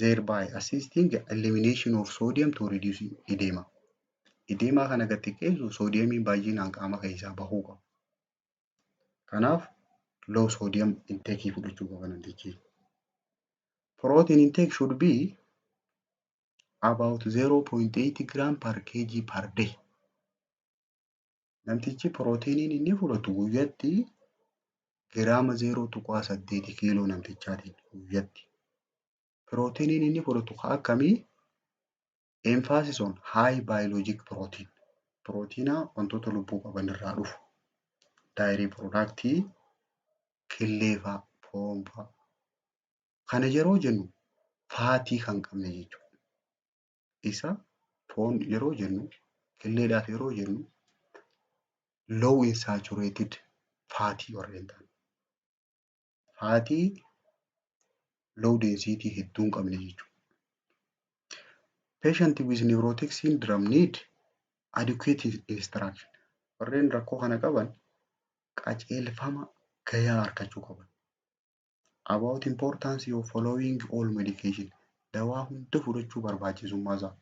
A: Thereby assisting elimination of sodium to reduce edema. Edema kana gad xiqqeessuuf soodiyemiin baay'inaan qaama keessaa bahuu qaba. Kanaaf low sodium intake fudhachuu qaba namtichi. Protein intake should be about 0.8 gram per kg per day. Namtichi pirootiiniin inni fudhatu guyyaatti giraama 0.8 kiiloo namtichaatiin guyyatti. Pirootiiniin inni fudhatu akkamii? Emphasis on high biologic protein. Pirootiina wantoota lubbuu qaban irraa dhufu. Dairy product, killee fa'a, foon fa'a. Kana yeroo jennu fatii kan qabne jechuudha. Isa foon yeroo jennu, killeedhaaf yeroo jennu low in saturated fatii warreen ta'an. Fatii low density hedduu hin qabne jechuudha. Patient with nephrotic syndrome need adequate instruction. Warreen rakkoo kana qaban qajeelfama gahaa argachuu qaban. About importance of following all medication. Dawaa hunda fudhachuu barbaachisummaa isaa.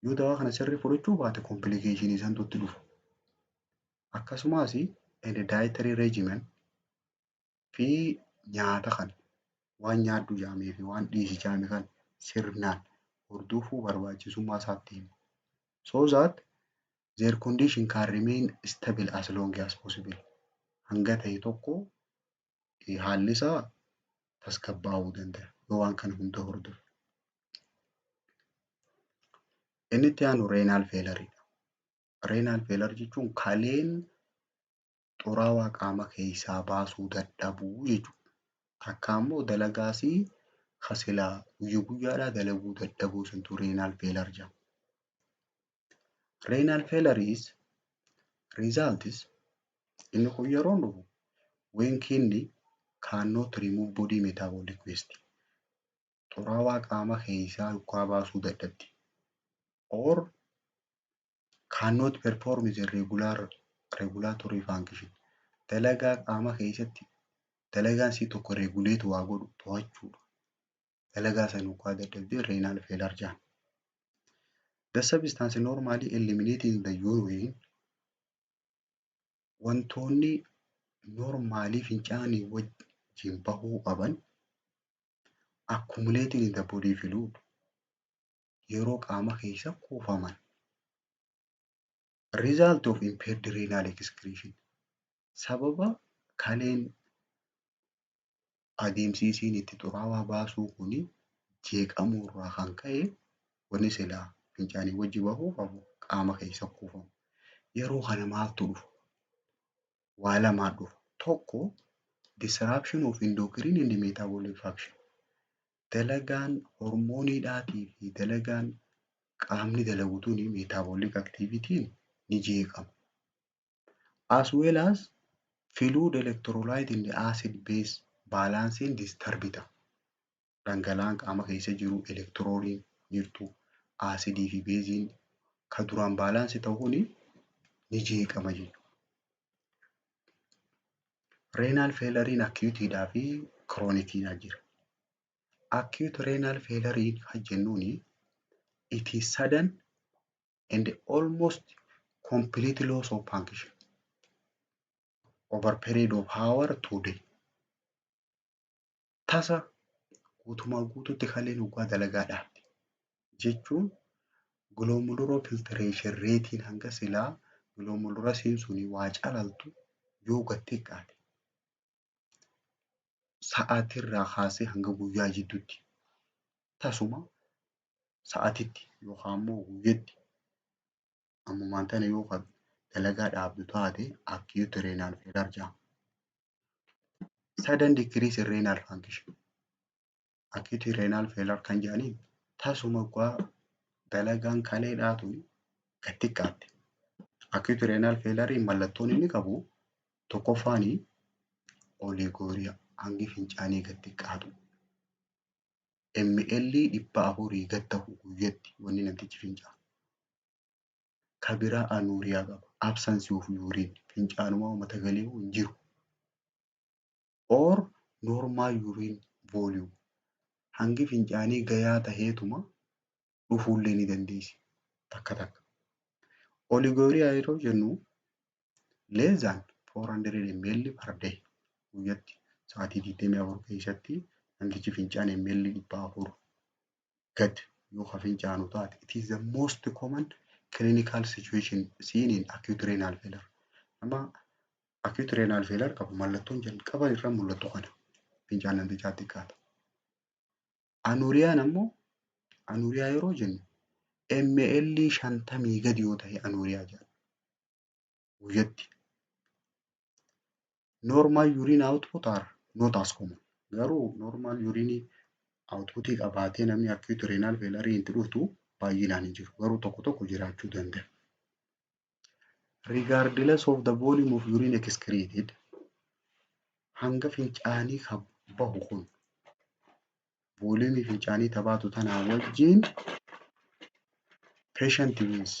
A: Yoo dawaa kana sirrii fudhachuu baate complication santu itti dhufa. Akkasumas and dietary regimen fi nyaata kana waan nyaadhu jedhamee fi waan dhiisi jedhame kana sirnaan hordofuu barbaachisummaa isaatti hima. So that their condition can remain stable as long as possible. Hanga ta'e tokko haalli isaa tasgabbaa'uu danda'a yoo waan kana hunda hordofe. Inni itti aanu renal failure. Renal failure jechuun kaleen xuraawaa qaama keessaa baasuu dadhabuu jechuudha. Takka immoo dalagaasii ka silaa guyyaa guyyaadhaa dalaguu dadhabuu santu renal failure jedhama. Renal failure is results inni kun yeroo dhufu when kidney cannot remove body metabolic waste. Xuraawaa qaama keessaa yoggaa baasuu dadhabdi. Or cannot perform the regular regulatory function. Dalagaa qaama keessatti dalagaan isii tokko regulate waa godhu to'achuudha. Dalagaa sana yoggaa dadhabde renal failure jedhama. The substance normally eliminated in the urine wantoonni normally fincaanii wajjin bahuu qaban accumulated in the body fluid yeroo qaama keessa kuufaman result of impaired renal excretion sababa kaleen adeemsi isiin itti xuraawaa baasuu kuni jeeqamuu irraa kan ka'e wanni silaa fincaanii wajji bahuu qabu qaama keessa kuufama. Yeroo kana maaltu dhufa? Waa lamaan dhufa. Tokko disruption of endocrine and metabolic function. Dalagaan hormooniidhaatii fi dalagaan qaamni dalagu tuni metabolic activity ni jeeqama. As well as fluid electrolyte in the acid base balancing disturb ta'a. Dhangala'aan qaama keessa jiru elektirooliin jirtu aasidii fi beeziin ka duraan balance ta'u kuni ni jeeqama jechuudha. Renal failure acute fi chronic jira. Acute renal failure kan jennuuni it is sudden and almost complete loss of function over period of hour to day. Tasa guutumaa guutuutti kaleen hoggaa dalagaa dhaabde jechuun glomerular filtration rate hanga silaa glomerulusiin suni waa calaltu yoo gad xiqqaate sa'aatirraa kaasee hanga guyyaa jidduutti tasuma sa'aatitti yookaan immoo guyyatti ammumaan tana yoo dalagaa dhaabdu taate acute renal failure jedhama. Sudden decrease in renal function. Acute renal failure kan jedhaniin tasuma guyyaa dalagaan kaleedhaa tuni gad xiqqaatte. Acute renal failure mallattoon inni qabu tokkoffaani oliguria, hangi fincaanii gad xiqqaatu. ml 400 gad ta'u guyyatti wanni namtichi fincaa'u. Ka biraa anuria qaba. Absence of urine, fincaanumaa mata galee hin jiru. Or normal urine volume, hangi fincaanii gayaa taheetuma dhufuullee ni dandeessi takka takka. Oliguria yeroo jennu less than 400 ml per day, guyyatti sa'aatii 24 keessatti namtichi fincaan ml 400 gad yoo ka fincaanu taate, it is the most common clinical situation seen in acute renal failure. Nama acute renal failure qabu mallattoon jalqaba irra mul'attu kana, fincaan namtichaa xiqqaata. Anuriaan ammoo, anuria yeroo jennu ml 50 gadi yoo ta'e anuria jedhama guyyatti. Normal urine output are not as common. Garuu normal urine outputii qabaatee namni acute renal failure itti dhuftu baay'inaan hin jiru. Garuu tokko tokko jiraachuu danda'a. Regardless of the volume of urine excreted, hanga fincaanii kan bahu kun volume fincaanii tabaatu tanaa wajjin, patient with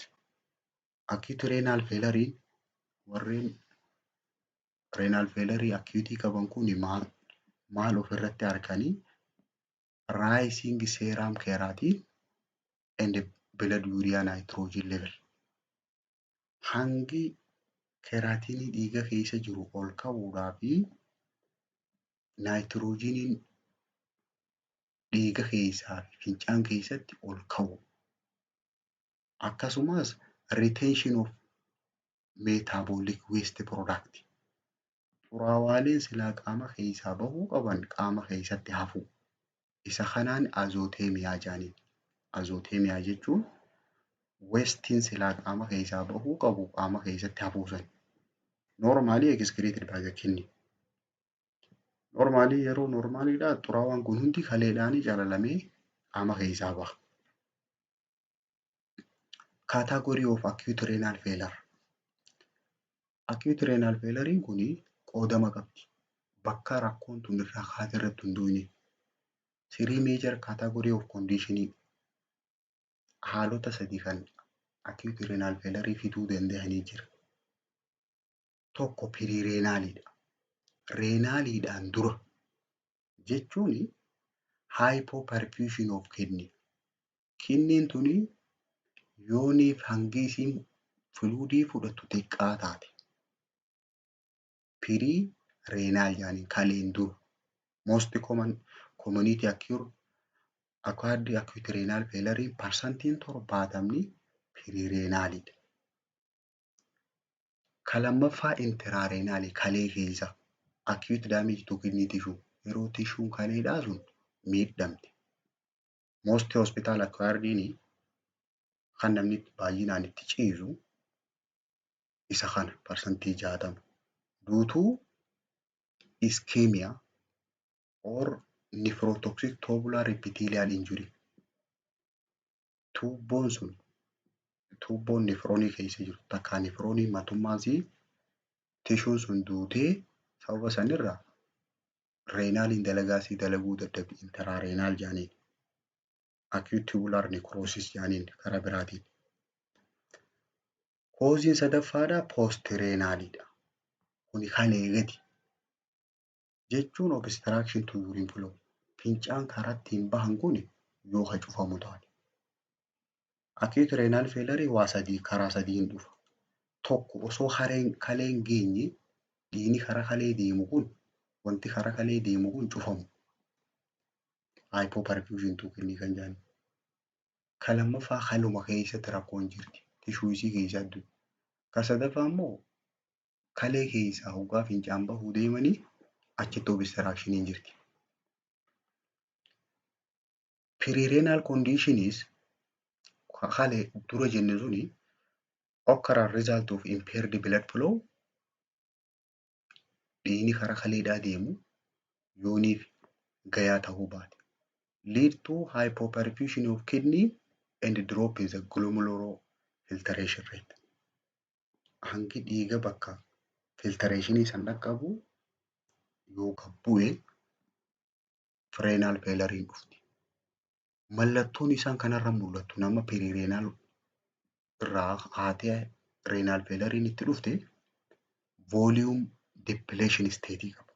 A: acute renal failure, warreen renal failure acute qaban kun maal maal ofirratti arganii? Rising serum creatinine and blood urea nitrogen level. Hangi creatinine dhiiga keessa jiru ol ka'uudhaa fi naayitiroojiiniin dhiiga keessaa fi fincaan keessatti ol ka'u. Akkasumas retention of metabolic waste product. Xuraawaaleen silaa qaama keessaa bahuu qaban qaama keessatti hafu. Isa kanaan azotemia jedhaniin. Azotemia jechuun wasteiin silaa qaama keessaa bahuu qabu qaama keessatti hafuu sani. Normally excreted by the kidney. Normally, yeroo normaliidhaa xuraawaan kun hundi kaleedhaanii calalamee qaama keessaa baha. Category of acute renal failure. Acute renal failure kun qoodama qabdi. Bakka rakkoon tun irraa kaate irratti hundoofne. Three major category of condition, haalota sadi kan acute renal failure fiduu danda'anii jira. Tokko pre-renalidha. Renaliidhaan dura jechuun hypoperfusion of kidney. Kidneyn tuni yooniif hangi isiin fluidii fudhattu xiqqaa taate. Pre-renal jedhaniin, kaleen dura. Most common community acquired acute renal failure 70% pre-renalidha. Ka lammaffaa intrarenal, kalee keessa, acute damage to kidney tissue, yeroo tissueun kaleedhaa sun miidhamte. Most hospital acquired kan namni baay'inaan itti ciisu isa kana, 60%. Due to ischemia or nephrotoxic tubular epithelial injury. Tuubboon sun, tuubboon nephronii keessa jiru takkaa nephronii matummaasii tissueun sun duutee sababa sanirraa renaliin dalagaa isii dalaguu dadhabdi, intrarenal jedhaniin. Acute tubular necrosis jedhaniin karaa biraatiin. Causeiin sadaffaadhaa post-renalidha. Kuni kalee gadi jechuun obstruction to urine flow. Fincaan karaa ittiin bahan kun yoo ka cufamu taate. Acute renal failure waa sadii, karaa sadiin dhufa. Tokko, osoo kaleen geenye dhiigni karaa kalee deemu kun, wanti karaa kalee deemu kun cufamu. Hypoperfusion to kidney kan jedhamu. Ka lammaffaa kaluma keessatti rakkoon jirti. Tissue isii keessatti. Ka sadaffaa immoo kalee keessaa hoggaa fincaan bahuu deemanii achitti obstructioniin jirti. Pre-renal condition is kalee dura jenne suni occur as result of impaired blood flow, dhiigni karaa kaleedhaa deemu Yooniif gayaa ta'uu baate. Lead to hypoperfusion of kidney and drop in the glomerular filtration rate. Hangi dhiiga bakka filtrationii san dhaqqabu yoo gad bu'e, renal failure dhufti. Mallattoon isaan kanarra mul'attu nama prerenal irraa haatee renal failure itti dhufte volume depletion state qaba.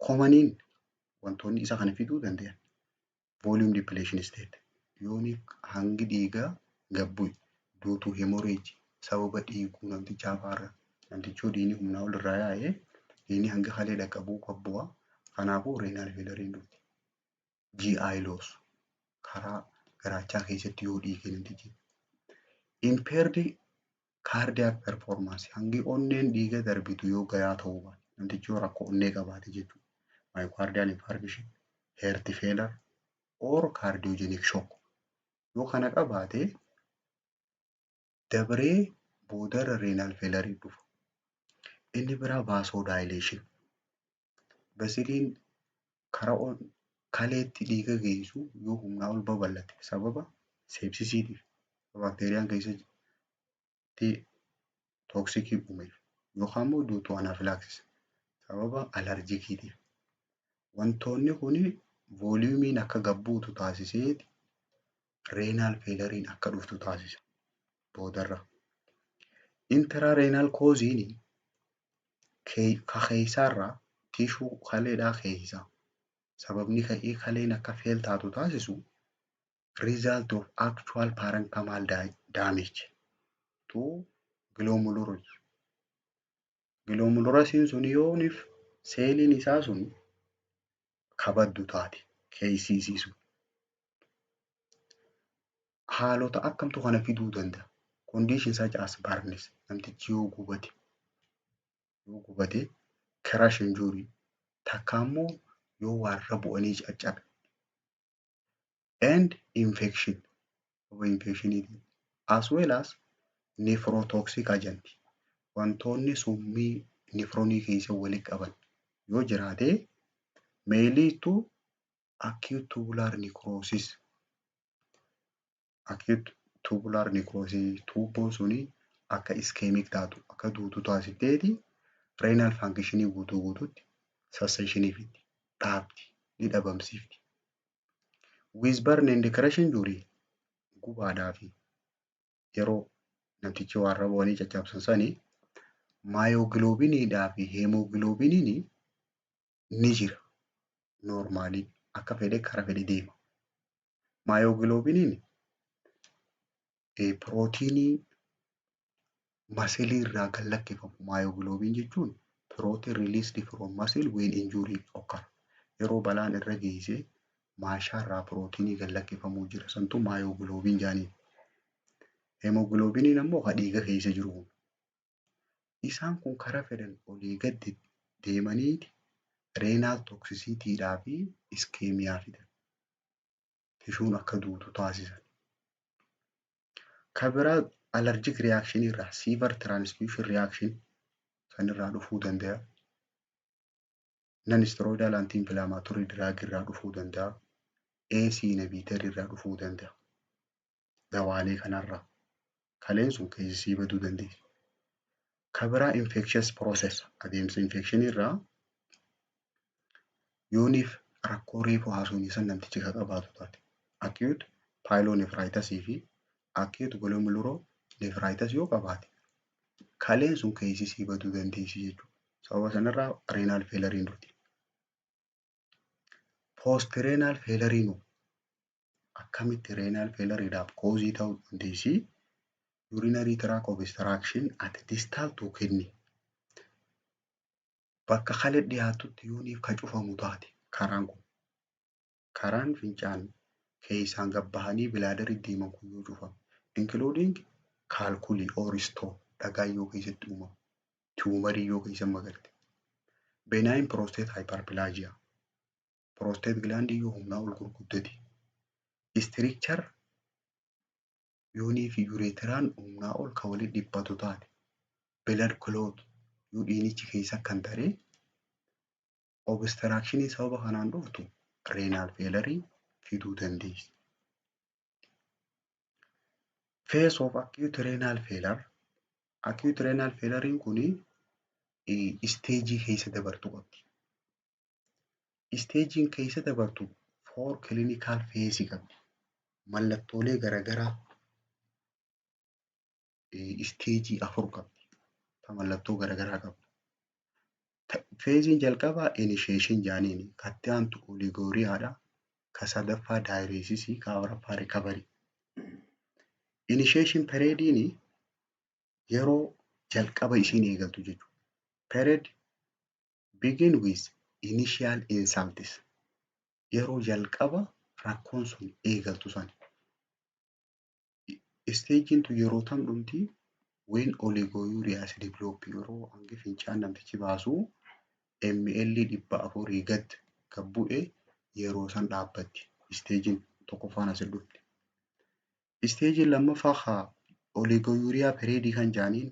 A: Commoniin wantoonni isa kana fiduu danda'an volume depletion state, yooni hangi dhiigaa gad bu'e, due to hemorrhage, sababa dhiiguu namtichaa fa'aarra, namtichoo dhiigni humnaa ol irraa yaa'ee dhiigni hanga kalee dhaqqabuu gad bu'a. Kanaafuu renal failure dhufti. GI loss, karaa garaachaa keessatti yoo dhiige namtichi. Impaired cardiac performance, hangi onneen dhiiga darbitu yoo gayaa ta'uu baate, namtichi yoo rakkoo onnee qabaate jechuudha. Myocardial infarction, heart failure or cardiogenic shock yoo kana qabaate, dabree boodarra renal failure dhufa. Inni biraa vasodilation. Vesseliin karaa kaleetti dhiiga geessu yoo humnaa ol babal'ate, sababa sepsisiitiif, baakteeriyaan keessatti toxicii uumeef, yookaan immoo due to anaphylaxis, sababa allergiciitiif. Wantoonni kun volumeiin akka gad buutu taasisee renal failureiin akka dhuftu taasisa boodarra. Intrarenal causeiin ka keessaarraa, tissue kaleedhaa keessa sababni ka'ee kaleen akka fail taatu taasisu result of actual parenchymal damage to glomerulus. Glomerulusiin sun yooniif seeliin isaa sun kabaddu taate keessiisii sun. Haalota akkamtu kana fiduu danda'a? Condition such as burns, namtichi yoo gubate, crush injury, takka immoo yoo waarra bu'anii caccabe, and infection, sababa infectioniitiin, as well as nephrotoxic agent, wantoonni summii nephronii keessa walitti qaban yoo jiraate, may lead to acute tubular necrosis. Acute tubular necrosis, tuubboon suni akka ischemic taatu, akka duutu taasifteeti renal functionii guutuu guutuutti cessationii fiddi, dhaabdi, ni dhabamsiifti. With burn and crush injury, gubaadhaa fi yeroo namtichi waarra bu'anii caccabsan sanii myoglobiniidhaa fi hemoglobiniin ni jira. Normalii akka fedhe kara fedhe deema. Myoglobiniin pirootiinii muscleii irraa kan lakkifamu. Myoglobin jechuun protein released from muscle when injury occur. Yeroo balaan irra geessee maashaarraa pirootiinii gad lakkifamuu jira. Santu myoglobin jedhaniin. Hemoglobiniin ammoo kan dhiiga keessa jiru. Isaan kun karaa fedhan olii gad deemanii renal toxicitydhaa fi ischemia fidan. Tissueun akka duutu taasisan. Kan biraa allergic reaction irraa, severe transfusion reaction sanirraa dhufuu danda'a. Non steroidal anti inflammatory drug irraa dhufuu danda'a. ACE inhibitor irraa dhufuu danda'a. Dawaalee kanarraa kaleen sun keessi baduu dandeessi. Kan biraa infectious process, adeemsa infectionii irraa, yooniif rakkoo reefu haasofne san namtichi kan qabaatu taate, acute pyelonephritis fi acute glomerulonephritis yoo qabaate, kaleen sun keessi sii baduu dandeessi jechuudha. Sababa sanarraa renal failureiin dhufti. Post renal failureiin akkamitti renal failureiidhaaf causeii ta'uu dandeessi? Urinary tract obstruction at distal to kidney. Bakka kalee dhiyaatutti yooniif ka cufamu taate karaan kun. Karaan fincaan keessaan gad bahanii bladderii deeman kun yoo cufame. Including calculi or stone, dhagaan yoo keessatti uumamu. Tumorii yoo keessa magarte. Benign prostate hyperplasia. Prostate gland yoo humnaa ol gurguddate. Stricture, yoonii fi urethraan humnaa ol kan walitti dhiphatu taate. Blood clot, yoo dhiignichi keessa kan taree Obstructionii sababa kanaan dhuftu renal failure fiduu dandeessi. Phase of acute renal failure. Acute renal failure kuni stageii keessa dabartu qabdi. Stageiin keessa dabartu four clinical phase qabdi. Mallattoolee garaagaraa stageii afur qabdi. Ta mallattoo garaagaraa qabdu. Phaseiin jalqabaa initiation jaaniini. Katti aantu oliguriadha. Ka sadaffaa diuresisii, ka afuraffaa recovery. Initiation periodiin yeroo jalqaba isiin eegaltu jechuudha. Period begin with initial insults. Yeroo jalqaba rakkoon sun eegaltu sana. Stageiin tun yeroo tam dhumti? When oliguria is develop, yeroo hangi fincaan namtichi baasu ml 400 gad gad bu'e yeroo san dhaabbatti. Stageiin tokkoffaan asi dhufti. Stageiin lammaffaa haa oliguria period kan jaaniin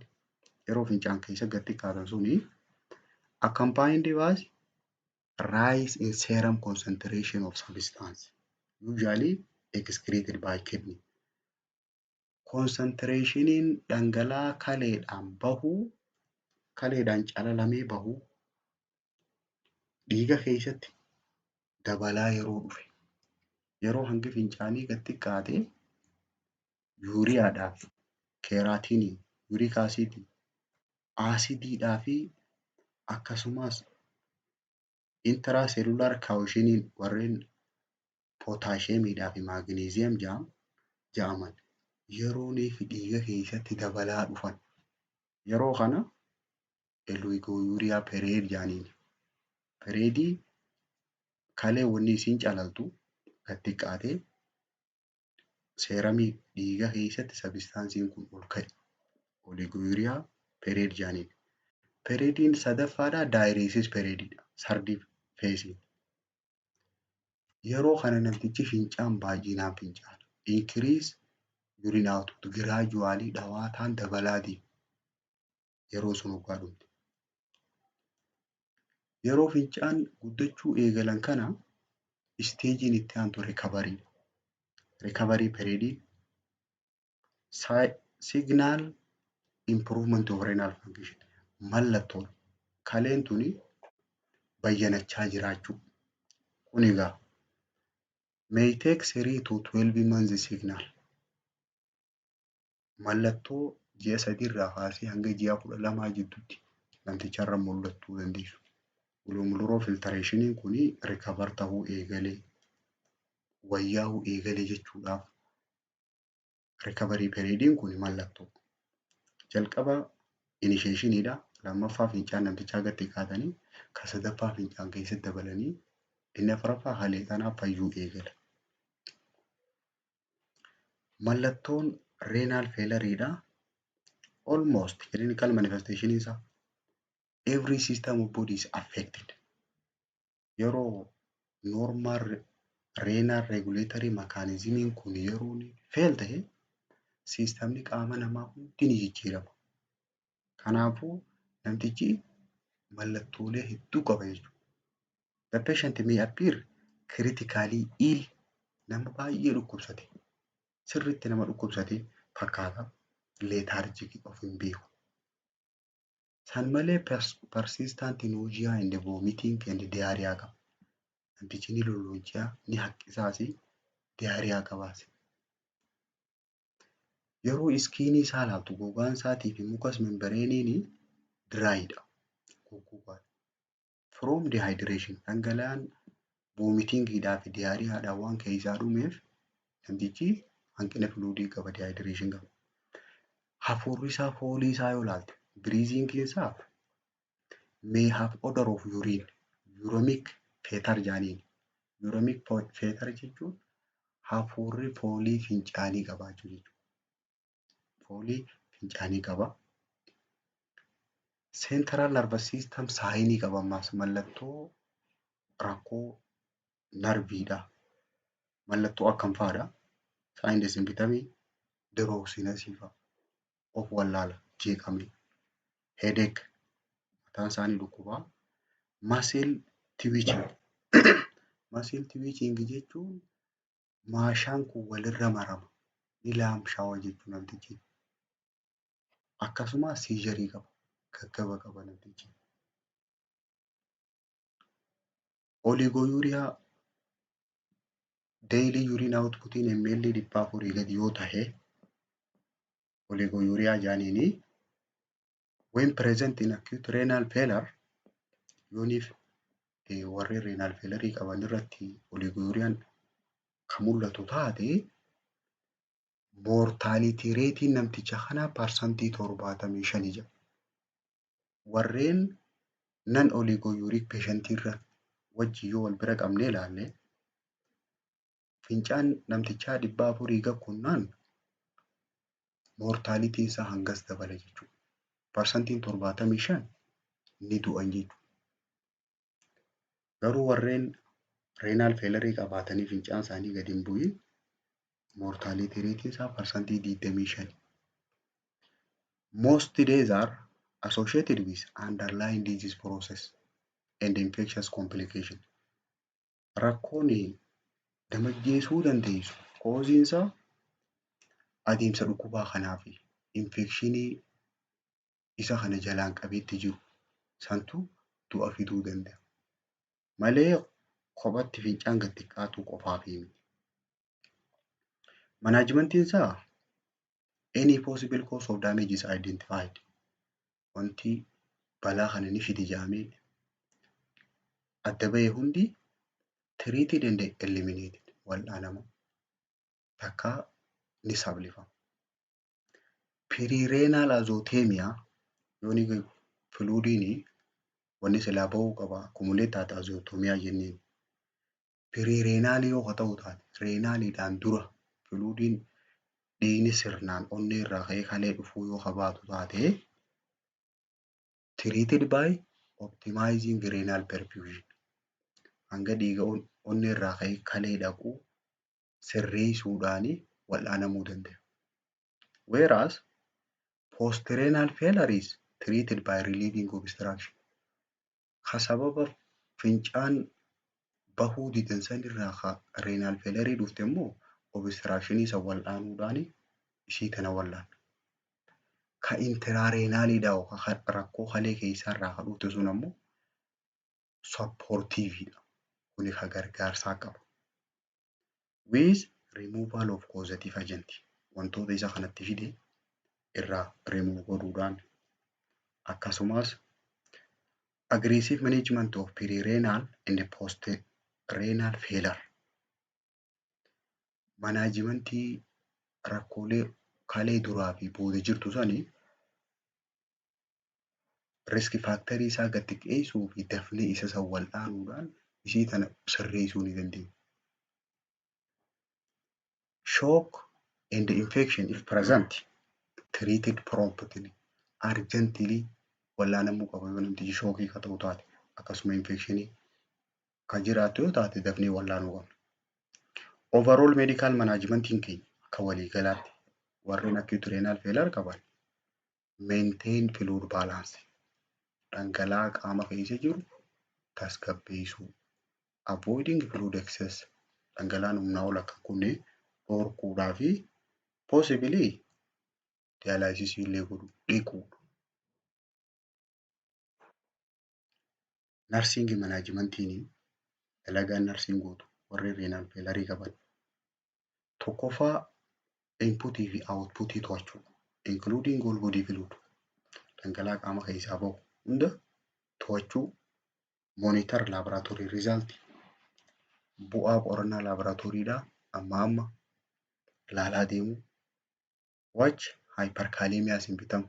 A: yeroo fincaan keessa gad xiqqaatan suni accompanied by rise in serum concentration of substance usually excreted by kidney. Concentrationiin dhangala'aa kaleedhaan bahuu, kaleedhaan calalamee bahuu dhiiga keessatti dabalaa yeroo dhufe, yeroo hangi fincaanii gad xiqqaate, ureadhaa fi creatinine, uric acidii, acidiidhaa fi akkasumas intracellular cationiin warreen potassiumiidhaa fi magnesium jedhaman yeroonii fi dhiiga keessatti dabalaa dhufan yeroo kana oliguria period jedhaniin. Periodii kalee wanni isiin calaltu gad xiqqaatee serumii dhiiga keessatti substanceiin kun ol ka'e oliguria period jedhaniin. Periodiin sadaffaadhaa diuresis periodiidha. Third phaseiin. Yeroo kana namtichi fincaan baay'inaan fincaana. Increase urine output gradually, dhawaataan dabalaa deema. Yeroo sun hoggaa dhumte. Yeroo fincaan guddachuu eegalan kana stageiin itti aantu recovery. Recovery periodiin signal improvement of renal function, mallattoon kaleen tuni bayyanachaa jiraachuu. Kun egaa may take 3 to 12 months signal. Mallattoo ji'a 3 irraa kaasee hanga ji'a 12 jidduutti namticharra mul'achuu dandeessu. Glomerular filtrationiin kun recover ta'uu eegalee, wayyaa'uu eegalee jechuudhaaf recovery periodiin kun mallattoo. Jalqaba initiationiidha. Lammaffaa fincaan namtichaa gad xiqqaatanii, kan sadaffaa fincaan keessatti dabalanii, inni afuraffaa halee kanaaf fayyuu eegala. Mallattoon renal failureidha. Almost clinical manifestation isaa every system of body is affected. Yeroo normal renal regulatory mechanism kun yeroo fail ta'e systemni qaama namaa hundi ni jijjiirama. Kanaafuu namtichi mallattoolee hedduu qaba jechuudha. The patient may appear critically ill, nama baay'ee dhukkubsate, sirriitti nama dhukkubsate fakkaata, lethargic, of hin beeku. San malee persistent nausea and vomiting and diarrhea qaba. Namtichi ni lolloonchiyaa, ni haqqisaas, diarrhea qabaas. Yeroo skinii isaa ilaaltu gogaan isaatii fi mucous membraneiin dryidha. Goggogaadha. From dehydration, dhangala'aan vomitingiidhaa fi diarrheadhaan waan keessaa dhumeef namtichi hanqina fluidii qaba, dehydration qaba. Hafuurri isaa, foolii isaa yoo ilaalte, breathingiin isaa may have odor of urine, uremic fetor jedhaniin. Uremic fetor jechuun hafuurri foolii fincaanii qabaachuu jechuudha. Foolii fincaanii qaba. Central nervous system signii qaba ammaas, mallattoo rakkoo nerveiidha. Mallattoo akkam fa'aadha? Signs symptomii drowsinessii fa'a. Of wallaala, jeeqamee. Headache, mataan isaanii dhukkubaa. Muscle Twitching. Muscle twitching jechuun maashaan kun walirra marama. Ni laamshaawa jechuudha namtichi. Akkasumas seizure qaba. Gaggaba qaba namtichi. Oliguria daily urine outputiin ml 400 gadi yoo tahe, oliguria jaaniini, when present in acute renal failure, yooniif warri renal failure qaban irratti oliguriaan kan mul'atu taate, mortality rateiin namticha kanaa 75% jedha. Warreen non oliguric patient irra wajji yoo wal bira qabnee ilaalle, fincaan namtichaa 400 gad kunnaan mortalityn isaa hangas dabala jechuudha. 75% ni du'an jechuudha. Garuu warreen renal failure qabaatanii fincaan isaanii gadi hin bu'in, mortality rateiin isaa 25%. Most deaths are associated with underlying disease process and infectious complication. Rakkoon nama ajjeesuu dandeessu causeiin isaa adeemsa dhukkubaa kanaa fi infectionii isa kana jalaan qabeetti jiru santu du'a fiduu danda'a. Malee kophatti fincaan gad xiqqaatuu qofaaf miti. Managementiin isaa any possible cause of damage is identified. Wanti balaa kana ni fidi jedhamee adda bahe hundi treated and eliminated, wal'aanama takkaa ni sablifama. Prerenal azotemia, yooni fluidiin wanni silaa bahuu qaba accumulate taate azotemia jenneen. Prerenalii yoo ka ta'u taate, renaliidhaan dura fluidiin dhiigni sirnaan onnee irraa ka'ee kalee dhufuu yoo ka baatu taate, treated by optimizing renal perfusion. Hanga dhiiga onnee irraa ka'ee kalee dhaqu sirreessuudhaani wal'aanamuu danda'a. Whereas post-renal failure is treated by relieving obstruction. Ka sababa fincaan bahuu didan sanirraa ka renal failure dhufte immoo obstructionii san wal'aanuudhaani ishii tana wal'aana. Ka intrarenaliidha yookaan rakkoo kalee keessarraa ka dhufte sun ammoo supportiveidha. Kuni ka gargaarsaa qaba. With removal of causative agent, wantoota isa kanatti fide irraa remove godhuudhaan, akkasumas aggressive management of pre-renal and post-renal failure. Managementii rakkoolee kalee duraa fi booda jirtu sanii risk factorii isaa gad xiqqeessuu fi dafnee isa san wal'aanuudhaan ishii tana sirreessuu ni dandeenya. Shock and infection if present treated promptly, urgently wal'aanamuu qaba yoo namtichi shockii ka ta'u taate, akkasuma infectionii kan jiraattu yoo taate dafnee wal'aanuu qabna. Overall medical managementiin keenya akka waliigalaatti warreen acute renal failure qaban maintain fluid balance, dhangala'aa qaama keessa jiru tasgabbeessuu, avoiding fluid excess, dhangala'aan humnaa ol akka hin kunne dhorkuudhaa fi possibly dialysis illee godhu, dhiquudha. Nursing managementiin dalagaan narsiin gootu warreen renal failure qaban tokkoffaa inputii fi outputii to'achuudha. Including all body fluid, dhangala'aa qaama keessaa bahu hunda to'achuu, monitor laboratory result, bu'aa qorannaa laaboraatooriidhaa amma amma ilaalaa deemuu, watch hyperkalemia symptom,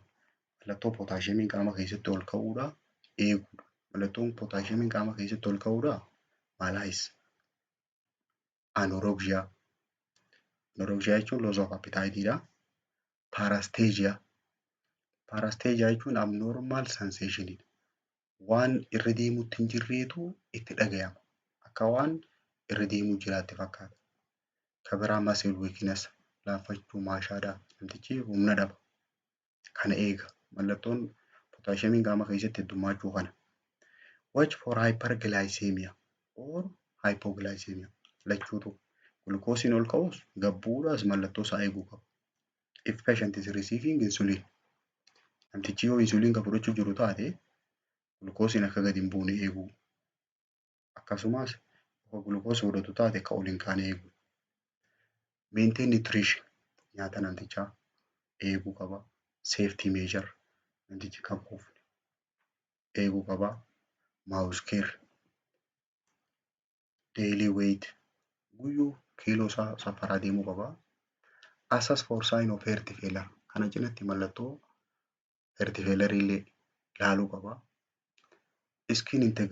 A: mallattoo potassiumiin qaama keessatti ol ka'uudhaa eeguudha. Mallattoon potassiumiin qaama keessatti ol ka'uudhaa malaise, anorexia. Anorexia jechuun loss of appetite dha. Paresthesia. Paresthesia jechuun abnormal sensation dha. Waan irra deemuutti hin jirreetu itti dhagayama. Akka waan irra deemuu jiraatti fakkaata. Kan biraa muscle weakness, laaffachuu maashaadhaa. Namtichi humna dhaba. Kana eega. Mallattoon potassiumiin qaama keessatti heddummaachuu kana. Watch for hyperglycemia or hypoglycemia. Lachuutu gulukoosiin ol ka'us gad bu'uudhaas mallattoo isaa eeguu qaba. If patient is receiving insulin, namtichi yoo insulin kan fudhachuu jiru taate gulukoosiin akka gadi hin buune eeguu. Akkasumas yoo gulukoosii fudhatu taate akka ol hin kaane eeguu. Maintain nutrition, nyaata namtichaa eeguu qaba. Safety measure, namtichi kan quufne eeguu qaba. Mouth care, daily weight, guyyuu kiiloo isaa safaraa deemuu qaba. Assess for sign of heart failure, kana cinatti mallattoo heart failure illee ilaaluu qaba. Skin integrity.